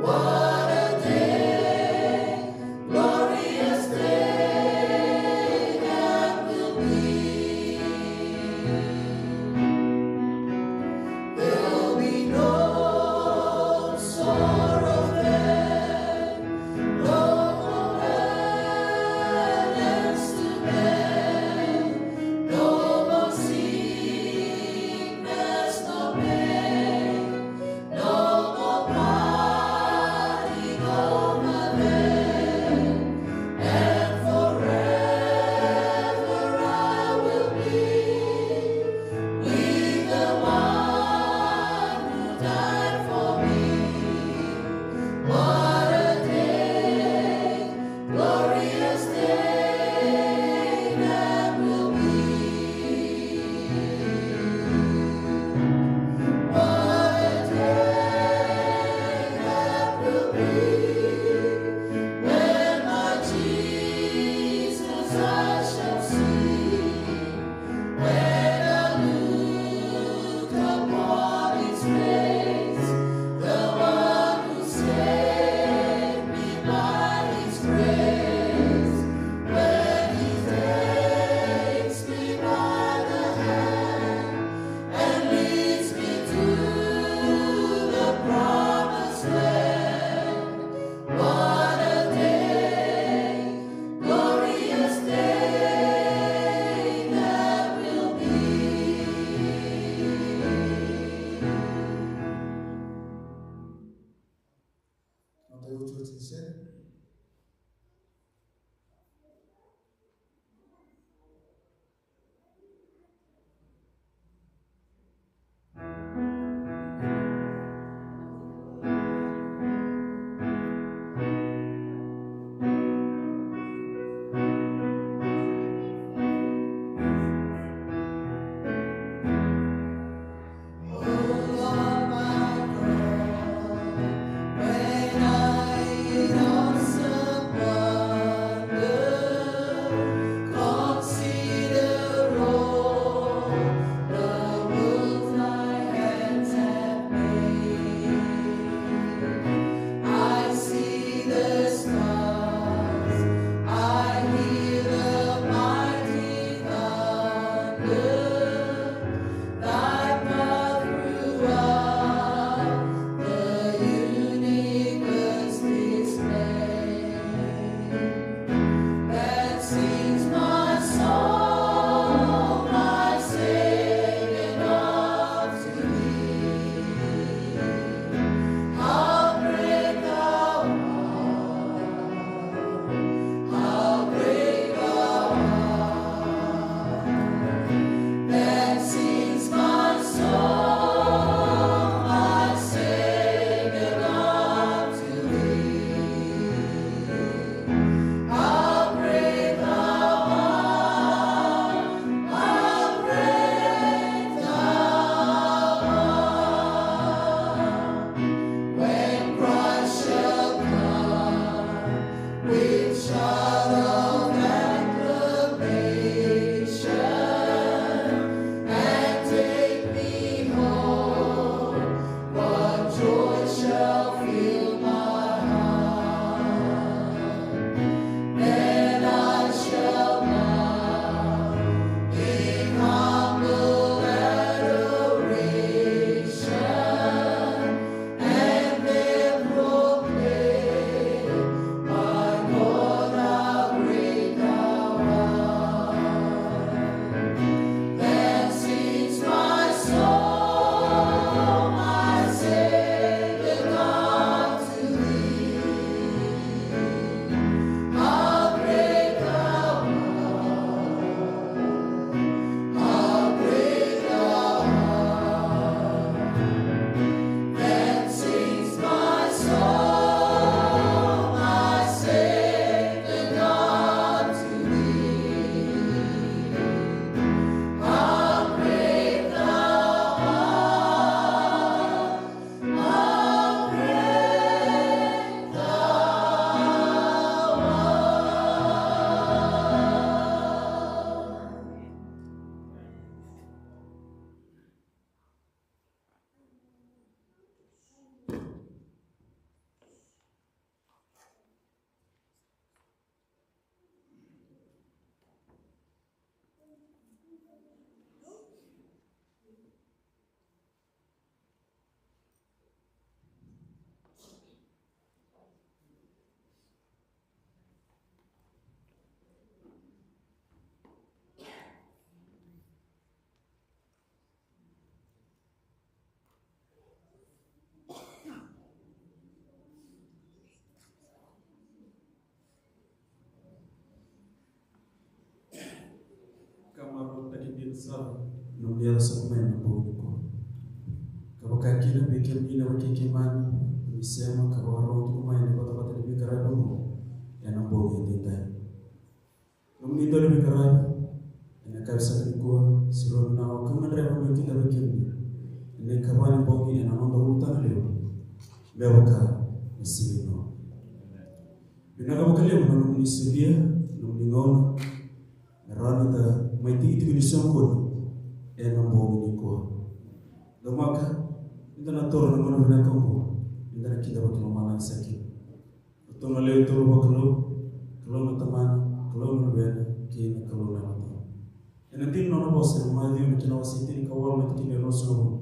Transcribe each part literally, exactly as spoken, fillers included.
What a day, glorious day that will be. There'll be no sorrow there, no more burdens to bear, no more sickness, no pain, no more parting over there, and forever I will be with the one who died for me. What a day, glorious day that will be. What a day that will be, when my Jesus I shall see. When I look upon his face, the one who saved me by his grace, when he takes me by the hand and leads me to the promised land, what a day, glorious day that will be. Sa nomuni yaco saka mai ena bogi nikua. Ka vaka kina vei kemuni na wekai keimami, ni sema ka vakarorogo tiko mai ena vatavata ni veiqaravi oqo ena bogi edaidai. Nomuni dau ni veiqaravi ena yakavi saka nikua, siro na ka gadreva meu kidavaki kemuni ena ikava ni bogi ena noda ulutaga levu, me vaka na Siga ni Noa. Vinaka vakalevu na nomuni solia na nomuni gauna me rawa ni da mai tiki tiko ni soqoni ena bogi nikua. Daumaka, ni da na taura na gauna vinaka oqo, ni da na kidavaki lomalagi saka kina. Ratou na lewe tolu vakalou, Kalou na Tamana, Kalou na Luvena, kei na Kalou na Yalo Tabu. Ena dina na nona vosa ena Maciu na kena wase e tinikawalu na tikina e ruasagavulu: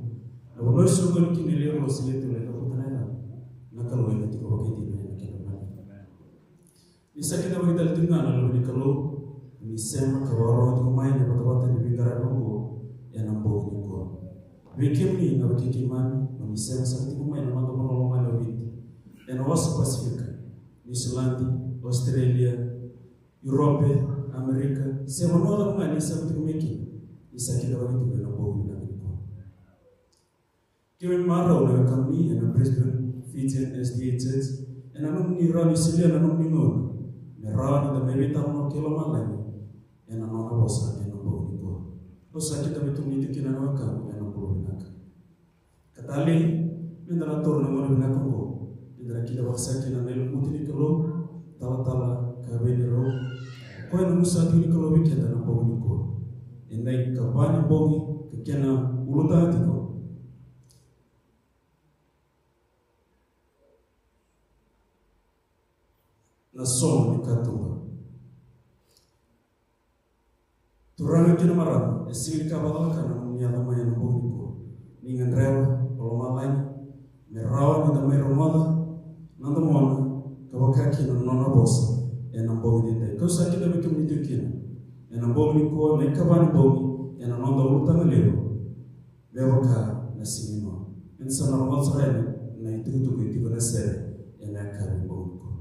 Na vanua e soqoni kina e lewe rua se lewe tolu e cavuta na yacana, na Kalou ena tiko vakaidina ena kena maliwa. Ni sa kidavaki tale tiko ga na luvena na Kalou, ni sema ka vakarorogo tiko mai ena vatavata ni veiqaravi oqo ena bogi nikua. Vei kemuni na wekai keimami, mo ni sema sara tiko mai na noda vanua lomani o Viti, ena wasa Pasifika, Niusiladi, Australia, Europe, Amerika, se vanua cava ga ni sema tiko mai kina, ni sa kidavaki tiko ena bogi vinaka nikua. Keimami marau na wekamuni ena Brisbane Fijian S D A Church, ena nomuni rawa ni solia na nomuni gauna me rawa ni da mai veitalanoa kei lomalagi ena nona vosa ena bogi nikua. Au sa kidavaki kemuni tiko kina na wekaqu ena bula vinaka. Ka talei, me da na taura na gauna vinaka oqo, me da na kidavaka saka kina na ilumuti ni Kalou, talatala ka vei ni rau, o koya na musa tiko ni Kalou vei keda na bogi nikua. Ena ikava ni bogi ka kena ulutaga tiko na somo ni katuba. Turaga kei na marama, e sega ni ka vakacalaka na nomuni yaco mai ena bogi nikua. Ni gadreva o lomalagi me rawa ni da mai rogoca na domona ka vaka kina na nona vosa ena bogi edaidai. Kau sa kidavaki kemuni tiko kina ena bogi nikua, na ikava ni bogi ena noda ulutaga levu, me vaka na Siga ni Noa. Eda sa na rogoca sara yani na itukutuku e tiko ena sere ena yakavi bogi nikua.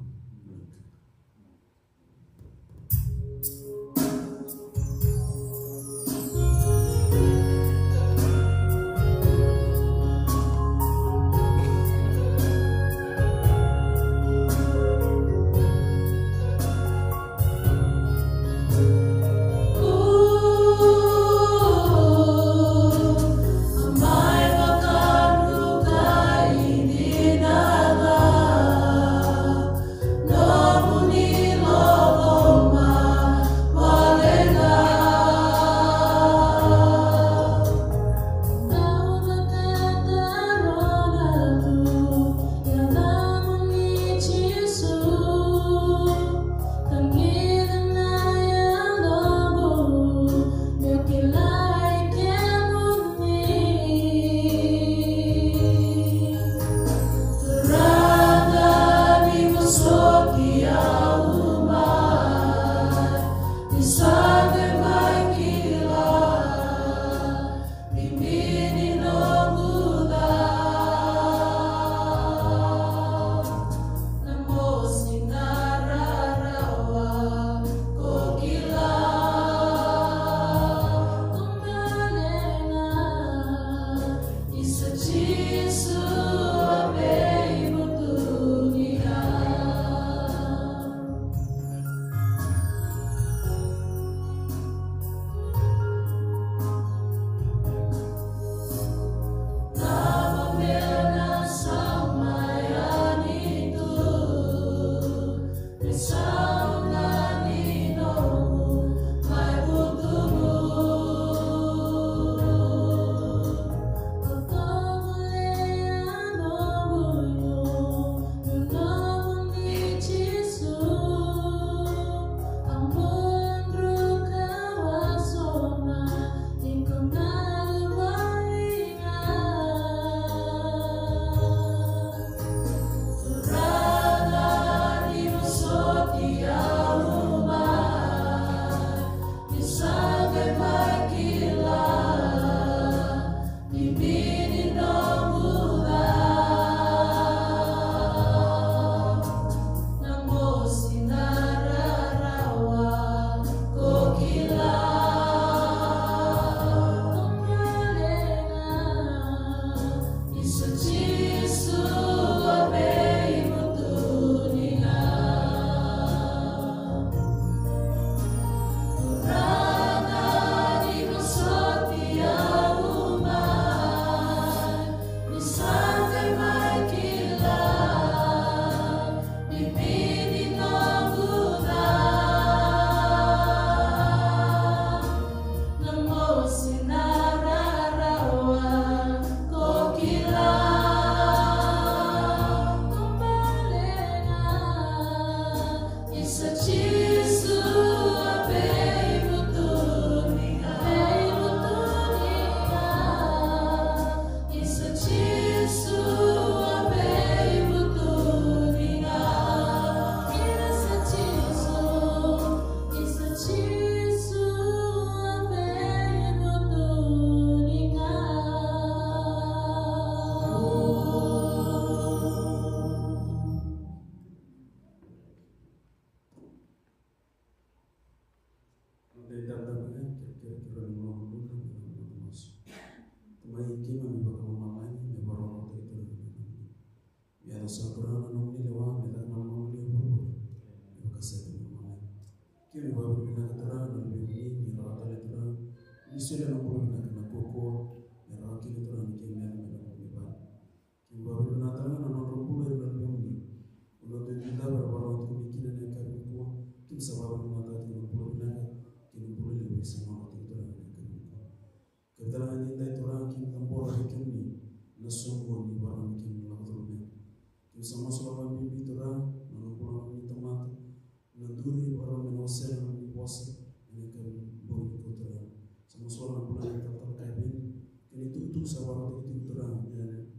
Turaga na nomuni lewa me caka na lomamuni e vuravura. Me vakasama ni lomamuni. Keimami vakavinavinaka Turaga na luvemuni ni rawa tale Turaga ni solia na bula vinaka na kaukaua me rawa kina Turaga ni keimami yaco mai na nomuni vale. Keimami vakavinavinaka tale ga na nodra bula ira na luvemuni. O na dui dui cava era vakarorogo tiko mai kina ena yakavi nikua. Keimami sa vakavinavinaka tiko na bula vinaka kei na bula levu e sa nodra tiko Turaga ena yakavi nikua. Kevaka tale ga ni dai Turaga keimami cabora vei kemuni na soqo ni vakarorogo kemuni lako curuma. Keimami sa masulaka vakabibi Turaga na nona bula na nomuni tamata. Na duri vakarorogo me na wasea na nomuni vosa ena yakavi bogi nikua Turaga. Sa masulaka na bula na talatala Kevin kei na itukutuku sa vakarorogo tiko Turaga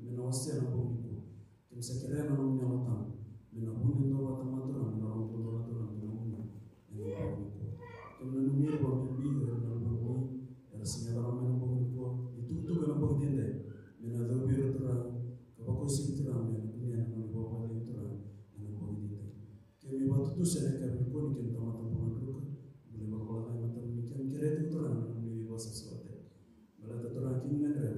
me na wasea na bogi nikua. Keimami sa kerea na nomuni Yalo Tabu me na vuni e dua vakatamata Turaga me na rogo e dua na Turaga me na vuni ena bogi nikua. Keimami nanumi ira vakabibi ira na luvemuni era sega ni yaco mai ena bogi nikua. Itukutuku ena bogi edaidai me na yacovi ira Turaga ka vakauasivi Turaga me na kunea na nomuni vakavakacegu Turaga ena bogi edaidai. Keimami vakatutusa ena yakavi nikua ni keimami tamata bula druka, bula ivalavala ca e matamuni, keimami kerea tiko Turaga na nomuni veivakasavasavataki. Baleta Turaga keimami gadreva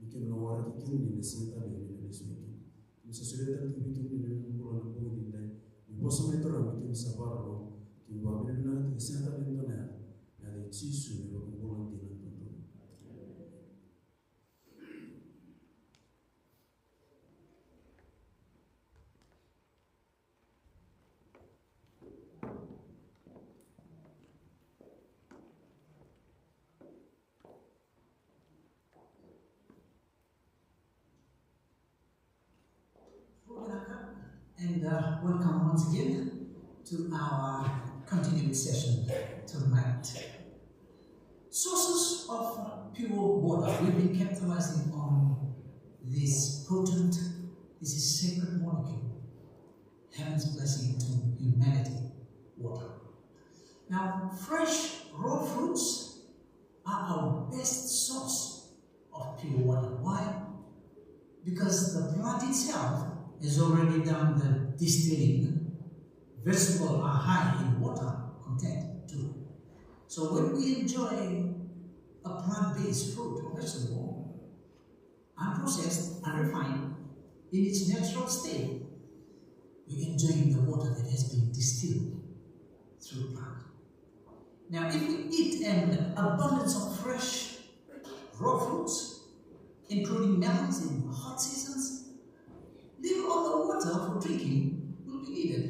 ni keimami na waraki kemuni ena siga tale ni na lesu mai kina. Keimami sa solia tale tiko vei kemuni na neimami bula ena bogi edaidai. Ni vosa mai Turaga me keimami sa vakarorogo, keimami vakavinavinaka tiko, sega tale ni dua na yaca. Ena yaca i Jisu na iVakabula dina duadua. And uh, welcome once again to our continuing session tonight. Sources of pure water. We've been capitalizing on this potent, this is sacred molecule, heaven's blessing to humanity, water. Now, fresh raw fruits are our best source of pure water. Why? Because the plant itself has already done the distilling. Vegetables are high in water content too. So when we enjoy a plant-based fruit or vegetable, unprocessed, unrefined, in its natural state, we enjoy the water that has been distilled through plant. Now, if we eat an abundance of fresh raw fruits, including melons in hot seasons, little of the water for drinking will be needed.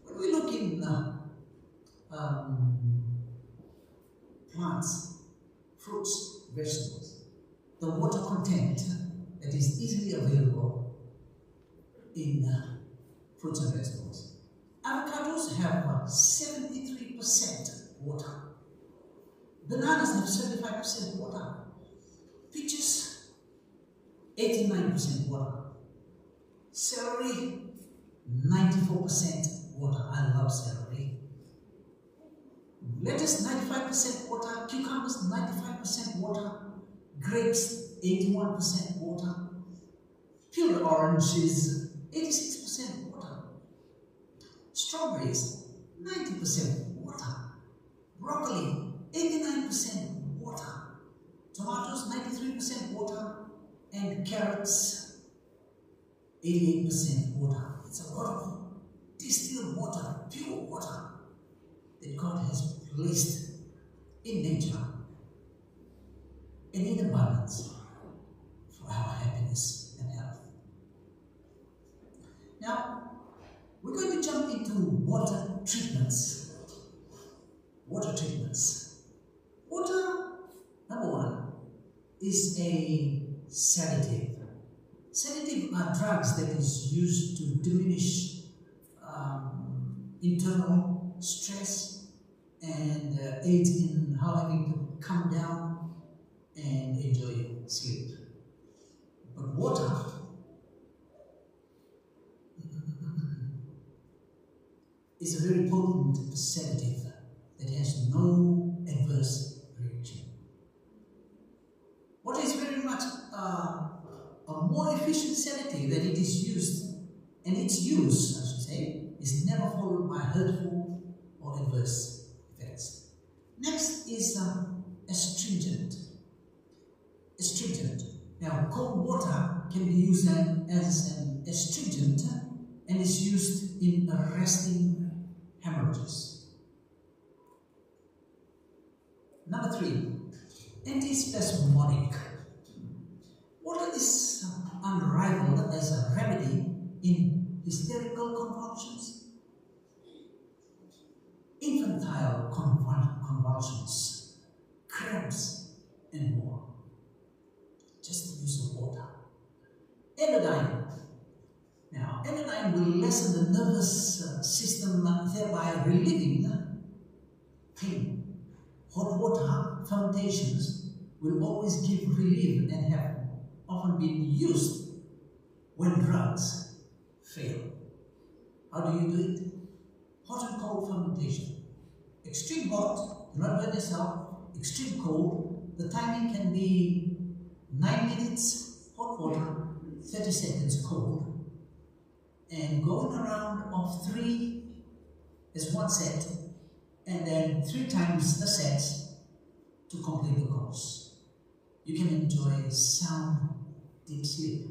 When we look in uh, um, plants, fruits, vegetables, the water content that is easily available in uh, fruits and vegetables. Avocados have uh, seventy-three percent water. Bananas have seventy-five percent water. Peaches, eighty-nine percent water. Celery, ninety-four percent water. I love celery. Lettuce, ninety-five percent water. Cucumbers, ninety-five percent water. Grapes, eighty-one percent water. Peeled oranges, eighty-six percent water. Strawberries, ninety percent water. Broccoli, eighty-nine percent water. Tomatoes, ninety-three percent water. And carrots, eighty-eight percent water. It's a lot of distilled water, pure water that God has placed in nature and in abundance for our happiness and health. Now, we're going to jump into water treatments. Water treatments. Water, number one, is a sedative. Sedative are drugs that is used to diminish um, internal stress and uh, aid in how having to come down and enjoy sleep. But water is a very potent sedative that has no adverse reaction. What is very much uh, a more efficient sedative that it is used, and its use, I should say, is never followed by hurtful or adverse effects. Next is um, astringent. Astringent. Now, cold water can be used as an astringent and is used in arresting hemorrhages. Number three, antispasmodic. Water is unrivaled as a remedy in hysterical convulsions, infantile convul- convulsions, cramps, and more. Just the use of water. Anodyne. Now, anodyne will lessen the nervous uh, system, uh, thereby relieving uh, pain. Hot water fermentations will always give relief and have often been used when drugs fail. How do you do it? Hot and cold fermentation. Extreme hot, do not burn yourself. Extreme cold, the timing can be nine minutes hot water, thirty seconds cold. And going around of three is one set, and then three times the set to complete the course. You can enjoy a sound, deep sleep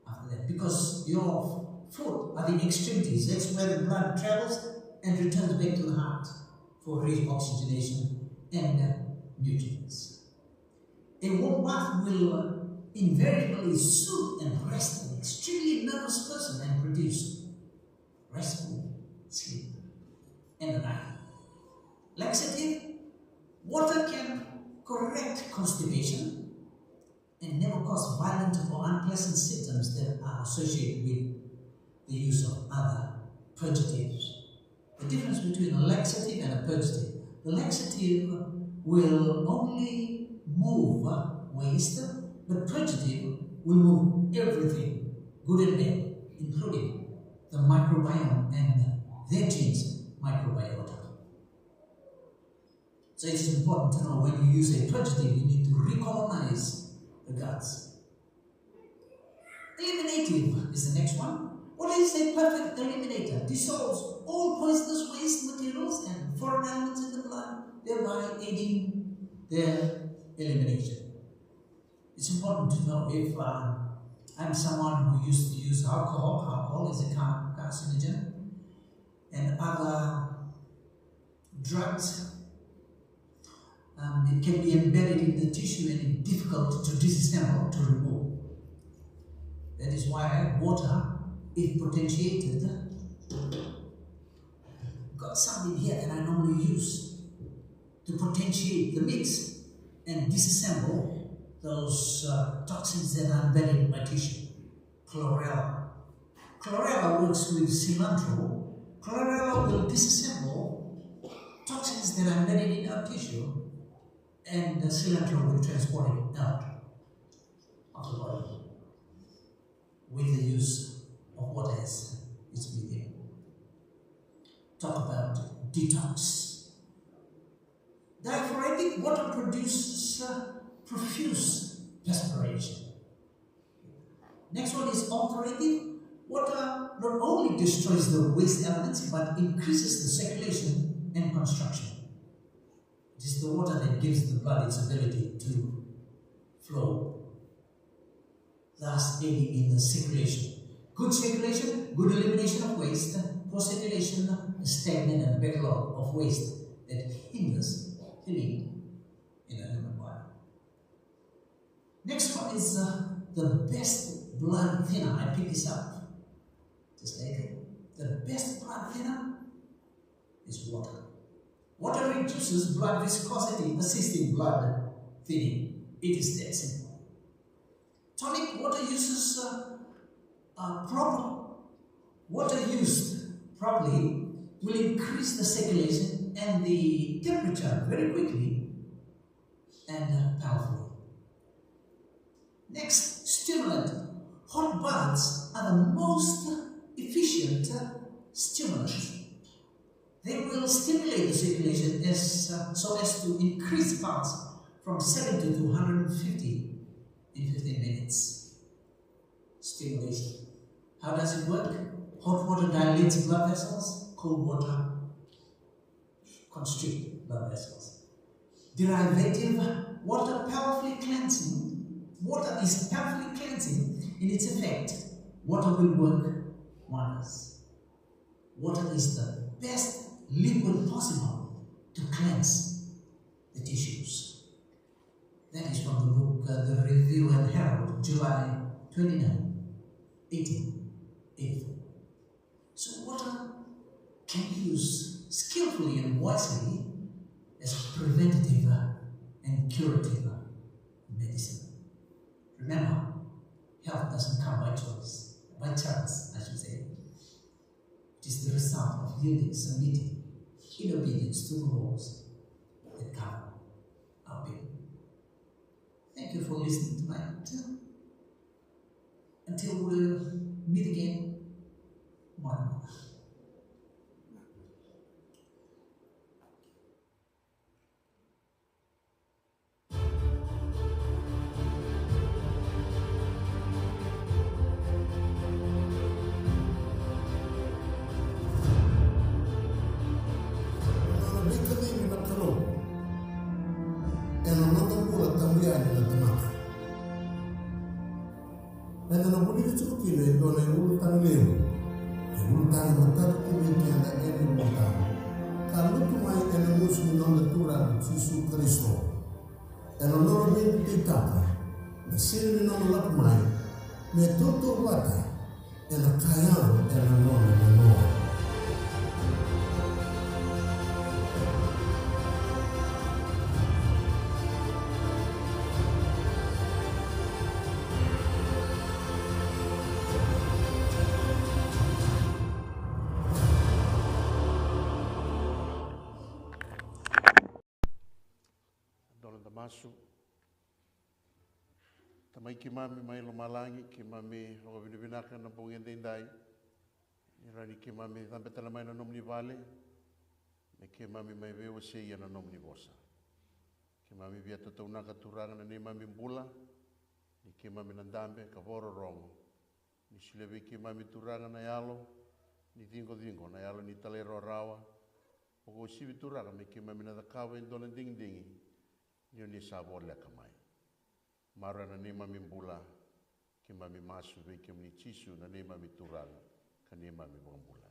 after that, because your foot are the extremities. That's where the blood travels and returns back to the heart for reoxygenation and uh, nutrients. A warm bath will uh, invariably soothe and rest an extremely nervous person and produce restful sleep. And the night. Laxative, water can correct constipation and never cause violent or unpleasant symptoms that are associated with the use of other purgatives. The difference between a laxative and a purgative. The laxative will only move waste, but purgative will move everything, good and bad, including the microbiome and their genes microbiota. So it is important to know when you use a purgative, you need to recolonize the guts. Eliminative is the next one. What is a perfect eliminator? Dissolves all poisonous waste materials and foreign elements in the blood, thereby aiding their elimination. It's important to know if uh, I'm someone who used to use alcohol. Alcohol is a car- carcinogen, and other drugs. Um, it can be embedded in the tissue and it's difficult to disassemble, to remove. That is why water, if potentiated, got something here that I normally use to potentiate the mix and disassemble those uh, toxins that are embedded in my tissue. Chlorella. Chlorella works with cilantro. Chlorella will disassemble toxins that are embedded in our tissue, and the cilantro will transport it out of the body with the use of water as its medium. Talk about detox. Diaphoretic water produces uh, profuse perspiration. Next one is alterative. Water not only destroys the waste elements but increases the circulation and construction. It is the water that gives the blood its ability to flow, thus aiding in the circulation. Good circulation, good elimination of waste. Poor circulation, a stagnant and backlog of waste that hinders healing in the human body. Next one is uh, the best blood thinner. I picked this up just later. The best blood thinner is water. Water reduces blood viscosity, assisting blood thinning. It is that simple. Tonic water uses uh, uh, proper water used properly will increase the circulation and the temperature very quickly and uh, powerfully. Next, stimulant. Hot baths are the most efficient uh, stimulant. They will stimulate the circulation as, uh, so as to increase the pulse from seventy to one hundred fifty in fifteen minutes. Stimulation. How does it work? Hot water dilates blood vessels, cold water constrict blood vessels. Derivative water powerfully cleansing. Water is powerfully cleansing In its effect, water will work wonders. Water is the best liquid possible to cleanse the tissues. That is from the book, uh, The Review and Herald, July twenty-nine, eighteen eighty-four. So water can be used skillfully and wisely as preventative and curative medicine. Remember, health doesn't come by choice, by chance, I should say. It is the result of yielding, submitting in obedience to the laws that govern our being. Thank you for listening tonight. Until we meet again, one another. Ena veikacivi na Kalou ena noda bula tabu yani na tamata. Eda na vulica tiko kina e dua na iulutaga levu, na iulutaga matata tu vei keda ena iulutaga ka lutu mai ena gusu ni noda Turaga Jisu Karisito. Ena nona veibutaitaka na siga ni nona lako mai me tautauvata ena ka yaco ena nona nanoa. Dua na masu. Tamai keimami mai lomalagi, keimami vakavinavinaka ena bogi edaidai ni rawa ni keimami cabe tale mai na nomuni vale me keimami mai veiwasei ena nomuni vosa. Keimami via tataunaka, Turaga, na neimami bula ni keimami na dabe ka vakarorogo. Ni solia vei keimami, Turaga, na yalo ni ciqociqo, na yalo ni talairawarawa. Vakauasivi, Turaga, me keimami na cakava e dua na digidigi ni o ni sa voleka mai. Maroroya na neimami bula, keimami masu vei kemuni Jisu, na neimami Turaga ka neimami iVakabula.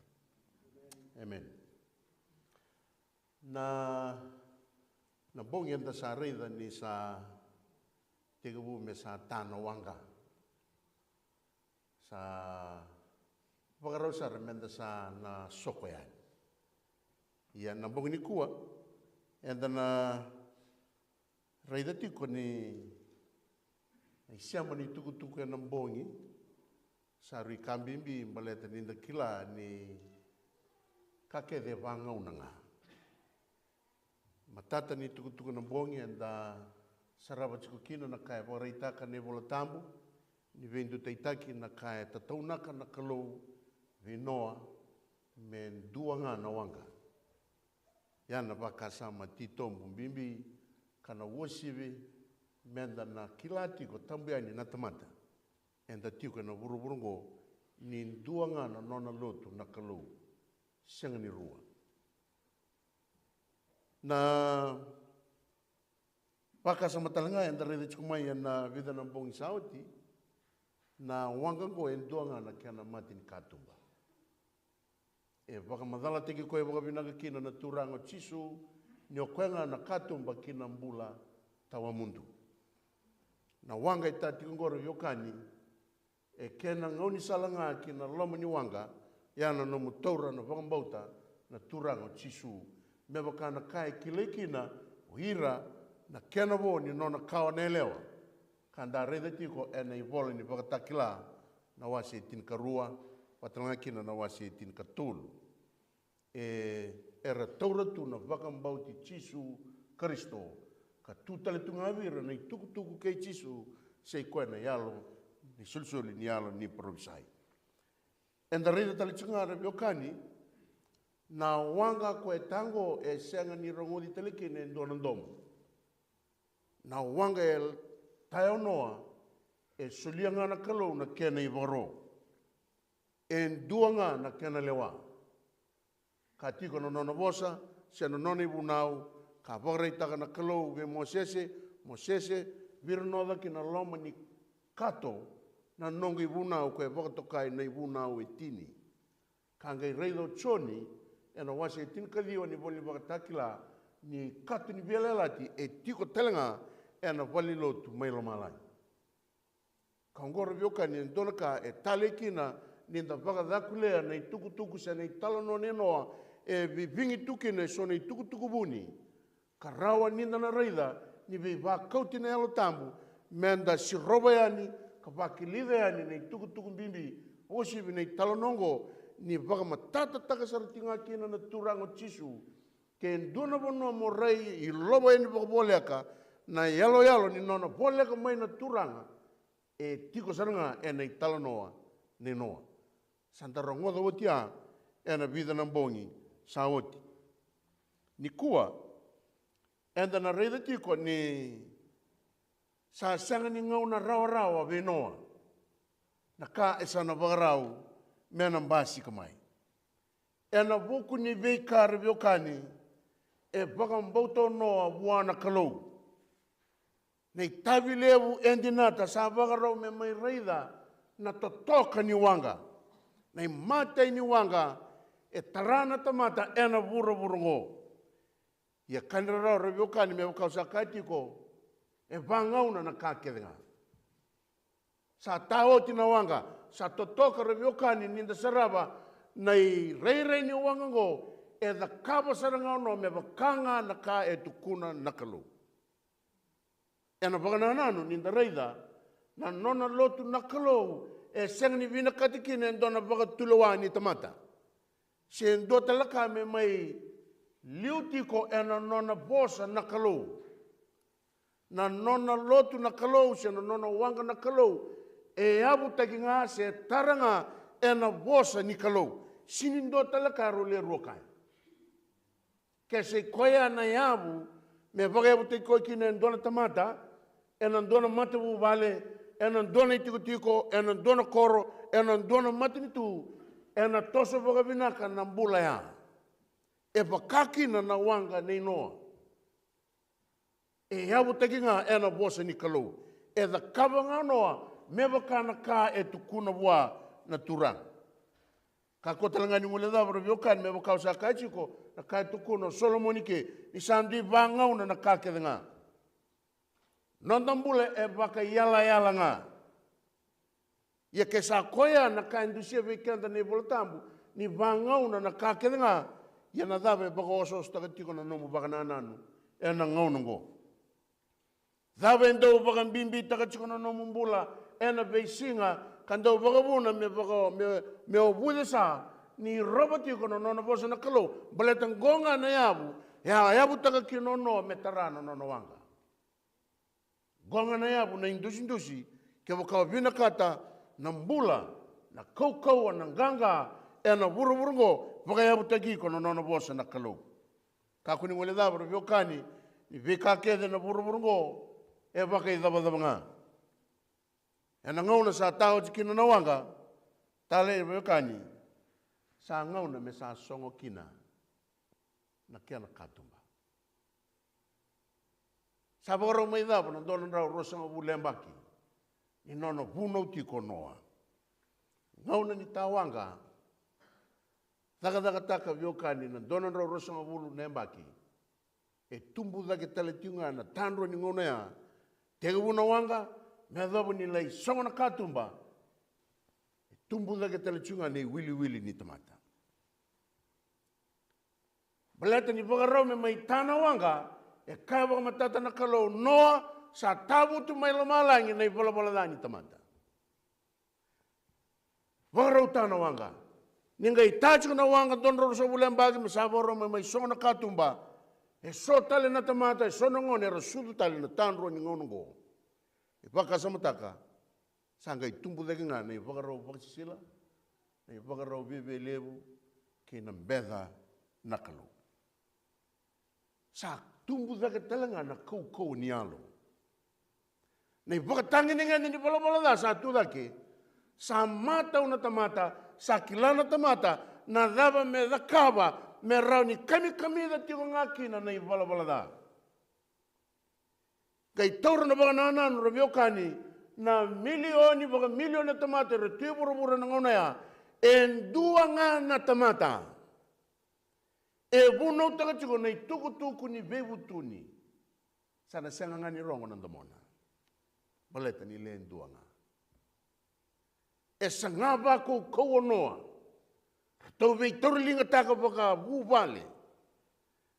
Emeni. Na, na bogi eda sa raica ni sa tekivu me sa ta na waqa. Sa vakarau sara meda sa na soko yani. Ia na bogi nikua eda na raica tiko ni na isema ni tukutuku ena bogi sa rui ka bibi baleta ni da kila ni ka kece e vagauna ga. Matata ni tukutuku na bogi eda sarava tiko kina na ka e vakaraitaka na iVola Tabu ni veidutaitaki, na ka e tataunaka na Kalou vei Noa me dua ga na waqa. Ia na vakasama titobu bibi ka na uasivi meda na kila tiko tabu yani na tamata eda tiko ena vuravura oqo ni dua ga na nona lotu na Kalou, sega ni rua. Na vakasama tale ga eda raica tiko mai ena vica na bogi sa oti, na waqa oqo e dua ga na kena mata ni katuba. E vakamacalataki koya vakavinaka kina na Turaga o Jisu ni o koya ga na katuba ki na bula tawamudu. Na waqa e ta tiko oqori, veiwekani, e kena gaunisala ga ki na loma ni waqa, ia na nomu taura na vakabauta na Turaga o Jisu, me vaka na ka e kilai kina o ira na kena vo ni nona kawa na yalewa, ka da raica tiko ena ivola ni Vakatakila na wase e tinikarua, vaka tale ga kina na wase e tinikatolu. E, era taura tu na vakabauti Jisu Karisito, ka tu tale tu ga vei ira na itukutuku kei Jisu, se i koya na yalo ni solisoli ni yalo ni parofisai. Eda raica tale tiko ga, ra veiwekani, na waqa koya e ta oqo e sega ni rogoci tale kina e dua na domo. Na waqa e ta o Noa e solia ga na Kalou na kena ivakaro. E dua ga na kena lewa. Ka tiko na nona vosa se na nona ivunau, ka vakaraitaka na Kalou vei Mosese, Mosese, vira noda ki na loma ni kato, na noqu ivunau, ko e vakatokai na ivunau e tini. Ka qai raica o Joni ena wase e tinikaciwa ni vola ni Vakatakila ni kato ni veiyalayalati e tiko tale ga ena valenilotu mai lomalagi. Ka oqo ra veiwekani e dua na ka e talei kina ni da vakacakulea na itukutuku se na italanoa nei Noa e vivigi tu kina e so na itukutuku vuni. Ka rawa ni da na raica ni veivakauti na Yalo Tabu me da sirova yani ka vakilica yani na itukutuku bibi. Vakauasivi na italanoa oqo ni vakamatatataka sara tiko ga kina na Turaga o Jisu. Ke dua na vanua mo rai ilova yani vakavoleka na iyaloyalo ni nona voleka mai na Turaga, e tiko sara ga ena italanoa nei Noa. Sa da rogoca oti ya ena vica na bogi sa oti. Nikua eda na raica tiko ni sa sega ni gauna rawarawa vei Noa na ka e sa na vakarau me na basika mai. Ena vuku ni veika ra veiwekani, e vakabauta o Noa vua na Kalou. Na itavi levu e dinata sa vakarau me mai raica na totoka ni waqa, na imatai ni waqa e tara na tamata ena vuravura oqo. Ia ka ni rarawa ra veiwekani, me vaka au sa kaya tiko, e vagauna na ka kece ga. Sa ta oti na waqa, sa totoka ra veiwekani ni da sarava na irairai ni waqa oqo, e cakava sara ga o Noa me vaka ga na ka e tukuna na Kalou. Ena vakanananu ni da raica na nona lotu na Kalou, e sega ni vinakati kina e dua na vakatulewa ni tamata se dua tale ka me mai liu tiko ena nona vosa na Kalou. Na nona lotu na Kalou se na nona waqa na Kalou e yavutaki ga se tara ga ena vosa ni Kalou. Sini dua tale ka rau le rua kaya. Ke sa i koya na yavu me vakayavutaki koya kina e dua na tamata, ena dua na matavuvale, ena dua na itikotiko, ena dua na koro, ena dua na matanitu, ena toso vakavinaka na bula ya. E vaka kina na waqa nei Noa. E yavutaki ga ena vosa ni Kalou. E cakava ga o Noa me vaka na ka e tukuna vua na Turaga. Kakua tale ga ni guilecava ra veiwekani, me vaka au sa kaya tiko, na ka e tukuna o Solomoni ke ni sa dui vagauna na ka kece ga. Noda bula e vakaiyalayala ga. Ia ke sa koya na ka e dusia vei keda na iVola Tabu ni vagauna na ka kece ga, ia na cava e vakaosoosotaka tiko na nomu vakanananu ena gauna oqo? Cava e dau vakabibitaka tiko na nomu bula ena veisiga ka dau vakavuna me vaka, me, me o vucesa ni rova tiko na nona vosa na Kalou? Baleta qo ga na yavu e a yavutaka kina o Noa me tara na nona waqa. Qo ga na yavu na idusidusi, kevaka o vinakata na bula, na kaukauwa, na qaqa ena vuravura oqo, vakayavutaki iko na nona vosa na Kalou. Kakua ni guilecava ra veiwekani, ni veika kece na vuravura oqo e vakaicavacava ga. Ena gauna sa ta oti kina na waqa, talei ra veiwekani, sa gauna me sa sogo kina na kena katuba. Sa vakarau mai cava na dua na drau ruasagavulu na yabaki ni nona vunau tiko o Noa. Gauna ni ta waqa, cakacakataka veiwekani na dua na drau ruasagavulu na yabaki. E tubu cake tale tiko ga na tadrua ni gauna ya. Tekivu na waqa me yacova ni lai sogo na katuba. E tubu cake tale tiko ga na iwiliwili ni tamata. Baleta ni vakarau me mai ta na waqa, e kaya vakamatata na Kalou, Noa, sa tavutu mai lomalagi na ivalavala ca ni tamata. Vakarau ta na waqa. Ni qai ta tiko na waqa dua na drau ruasagavulu na yabaki me sa vakarau me mai sogo na katuba. E so tale na tamata, e so na gone era sucu tale na tadrua ni gauna oqo. E vakasamataka, sa qai tubu cake ga na ivakarau vakasisila, na ivakarau viavialevu kei na beca na Kalou. Sa tubu cake tale ga na kaukauwa ni yalo. Na ivakatagedegede ni valavala ca sa tu cake. Sa matau na tamata, sa kila na tamata na cava me cakava me rawa ni kamikamica tiko ga kina na ivalavala ca. Qai taura na vakanananu ra veiwekani, na milioni, vakamilioni na tamata era tu e vuravura na gauna ya, e dua ga na tamata e vunautaka tiko na itukutuku ni veivutuni, sa na sega ga ni rogo na domona, baleta ni le dua ga. E saga vakaukauwa o Noa. Ratou veitauriligataka vakavuvale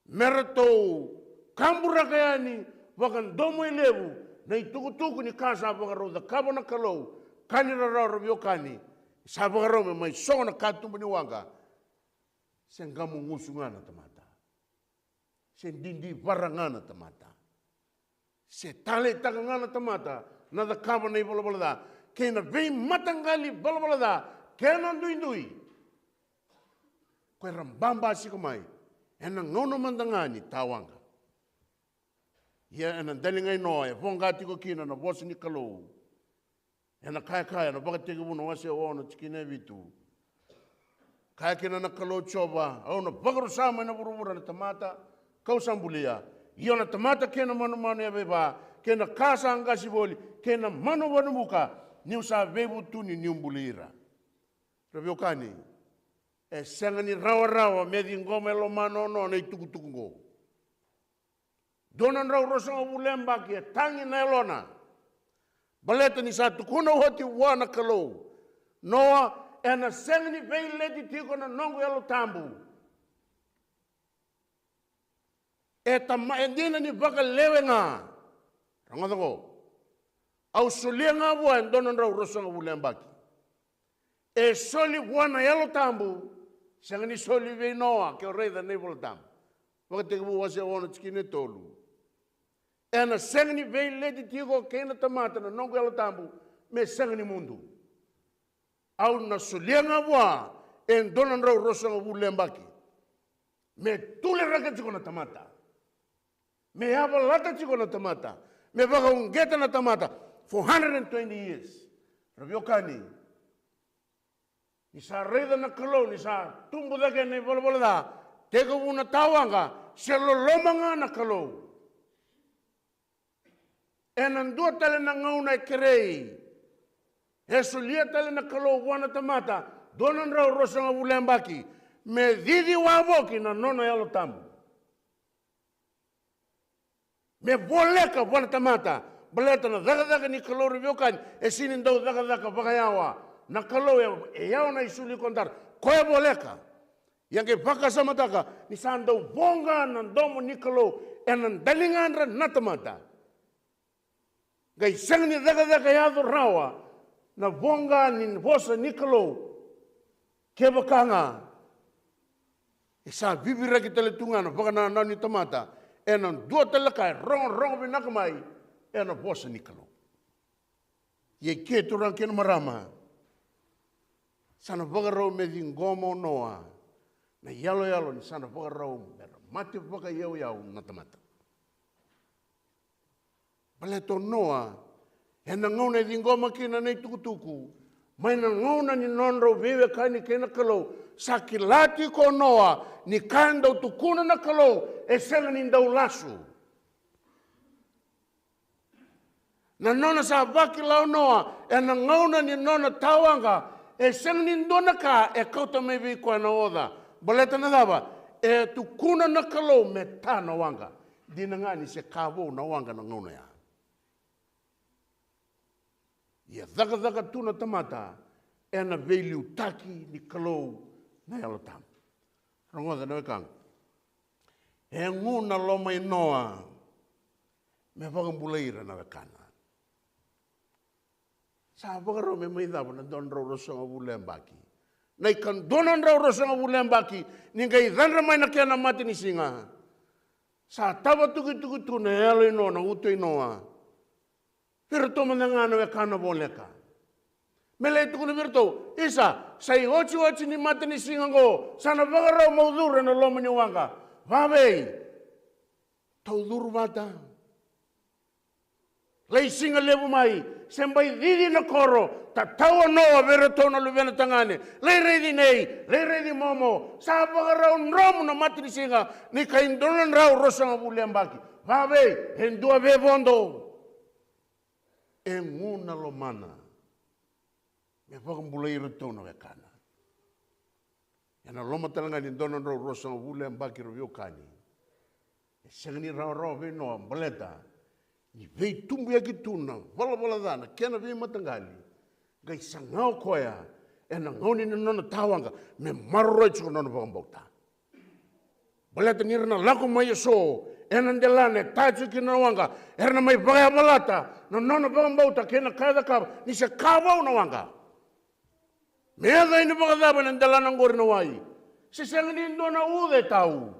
me ratou kaburaka yani vakadomo e levu na itukutuku ni ka sa vakarau cakava na Kalou. Ka ni rarawa, ra veiwekani, sa vakarau me mai sogo na katuba ni waqa. Se qamugusu ga na tamata, se didivara ga na tamata, se taleitaka ga na tamata na cakava na ivalavala ca kei na veimataqali valavala ca kei na duidui. Ko era babasika mai ena gauna mada ga ni tawaqa. Ia ena daliga i Noa e voqa tiko kina na vosa ni Kalou. Ena kaya, kaya na Vakatekivu na wase ono tikina e vitu. Kaya kina na Kalou Jiova, au na vakarusa mai na vuravura na tamata kau sa bulia, io na tamata kei na manumanu yavaiva, kei na ka sa qasi voli, kei na manu vakavuka, niu sa veivutuni niu buli ira. Ra veiwekani, e sega ni rawarawa me ciqoma e lomana o Noa na itukutuku oqo. Dua na drau ruasagavulu na yabaki e tagi na yalona. Baleta ni sa tukuna oti vua na Kalou, Noa, ena sega ni veileti tiko na noqu Yalo Tabu. E tama, e dina ni vakalewe ga. Rogoca oqo. Au solia ga vua e dua na drau ruasagavulu na yabaki. E soli vua na Yalo Tabu, sega ni soli vei Noa, ke o raica na iVola Tabu. Vakatekivu wase ono tikina e tolu. Ena sega ni veileti tiko kei na tamata na noqu Yalo Tabu, me sega ni mudu. Au na solia ga vua e dua na drau ruasagavulu na yabaki. Me tuleraka tiko na tamata. Me yavalata tiko na tamata. Me vakauqeta na tamata. For hundred and twenty years. Ra veiwekani, ni sa raica na Kalou ni sa tubu cake na ivalavala ca, tekivu na tawaqa, se loloma ga na Kalou. Ena dua tale na gauna e kerei, e solia tale na Kalou vua na tamata dua na drau ruasagavulu na yabaki, me cici wavoki na nona Yalo Tabu. Me voleka vua na tamata, baleta na cakacaka ni Kalou, ra veiwekani, e sega ni dau cakacaka vakayawa. Na Kalou e, e yawa na isulu ni kodara. Koya e voleka. Ia qai vakasamataka ni sa dau voqa na domo ni Kalou ena daligadra na tamata. Qai sega ni cakacaka yaco rawa na voqa ni vosa ni Kalou. Kevaka ga e sa viviraki tale tu ga na vakanananu ni tamata ena dua tale na ka e rogorogo vinaka mai ena vosa ni Kalou. Ia i ke, turaga kei na marama, sa na vakarau me ciqoma o Noa na iyaloyalo ni sa na vakarau me ra mate vakayauyau na tamata. Baleta o Noa, ena gauna e ciqoma kina na itukutuku, mai na gauna ni nodrau veiwekani kei na Kalou, sa kila tiko o Noa ni ka e dau tukuna na Kalou e sega ni dau lasu. Na nona sa vakila o Noa ena gauna ni nona tawaqa, e sega ni dua na ka e kauta mai vei koya na oca. Baleta na cava? E tukuna na Kalou me ta na waqa. Dina ga ni se ka vou na waqa na gauna ya. Ia cakacaka tu na tamata ena veiliutaki ni Kalou na Yalo Tabu. Rogoca na wekaqu. E gu na loma i Noa me vakabulai ira na wekana. Sa vakarau me mai cava na dua na drau ruasagavulu na yabaki. Na ikadua na drau ruasagavulu na yabaki ni qai cadra mai na kena matanisiga. Sa tava tukituki tu na yalo i Noa, na uto i Noa. Vei iratou mada ga na wekana voleka. Me lai tukuna vei iratou, isa, sa iotioti ni matanisiga oqo, sa na vakarau mo curu ena loma ni waqa. Vavei? Tou curu vata. Lai siga levu mai, se bai cici na koro, tatau o Noa vei iratou na luvena tagane. Lai raici nei, lai raici momo, sa vakarau dromu na matanisiga ni kai dua na drau ruasagavulu na yabaki. Vavei? E dua vevodo. E gu na lomana me vakabulai iratou na wekana. Ena loma tale ga ni dua na drau ruasagavulu na yabaki, ra veiwekani, e sega ni rawarawa vei Noa baleta ni veitubuyaki tu na valavala ca, na kena veimataqali. Qai saga o koya ena gauna ni nona tawaqa me maroroi tiko na nona vakabauta. Baleta ni ra na lako mai eso ena delana e ta tiko kina na waqa, era na mai vakayavalata na nona vakabauta kei na ka e cakava, ni se ka vou na waqa. Me yaco yani vakacava ena delana oqori na wai? Se sega ni dua na uca e tau.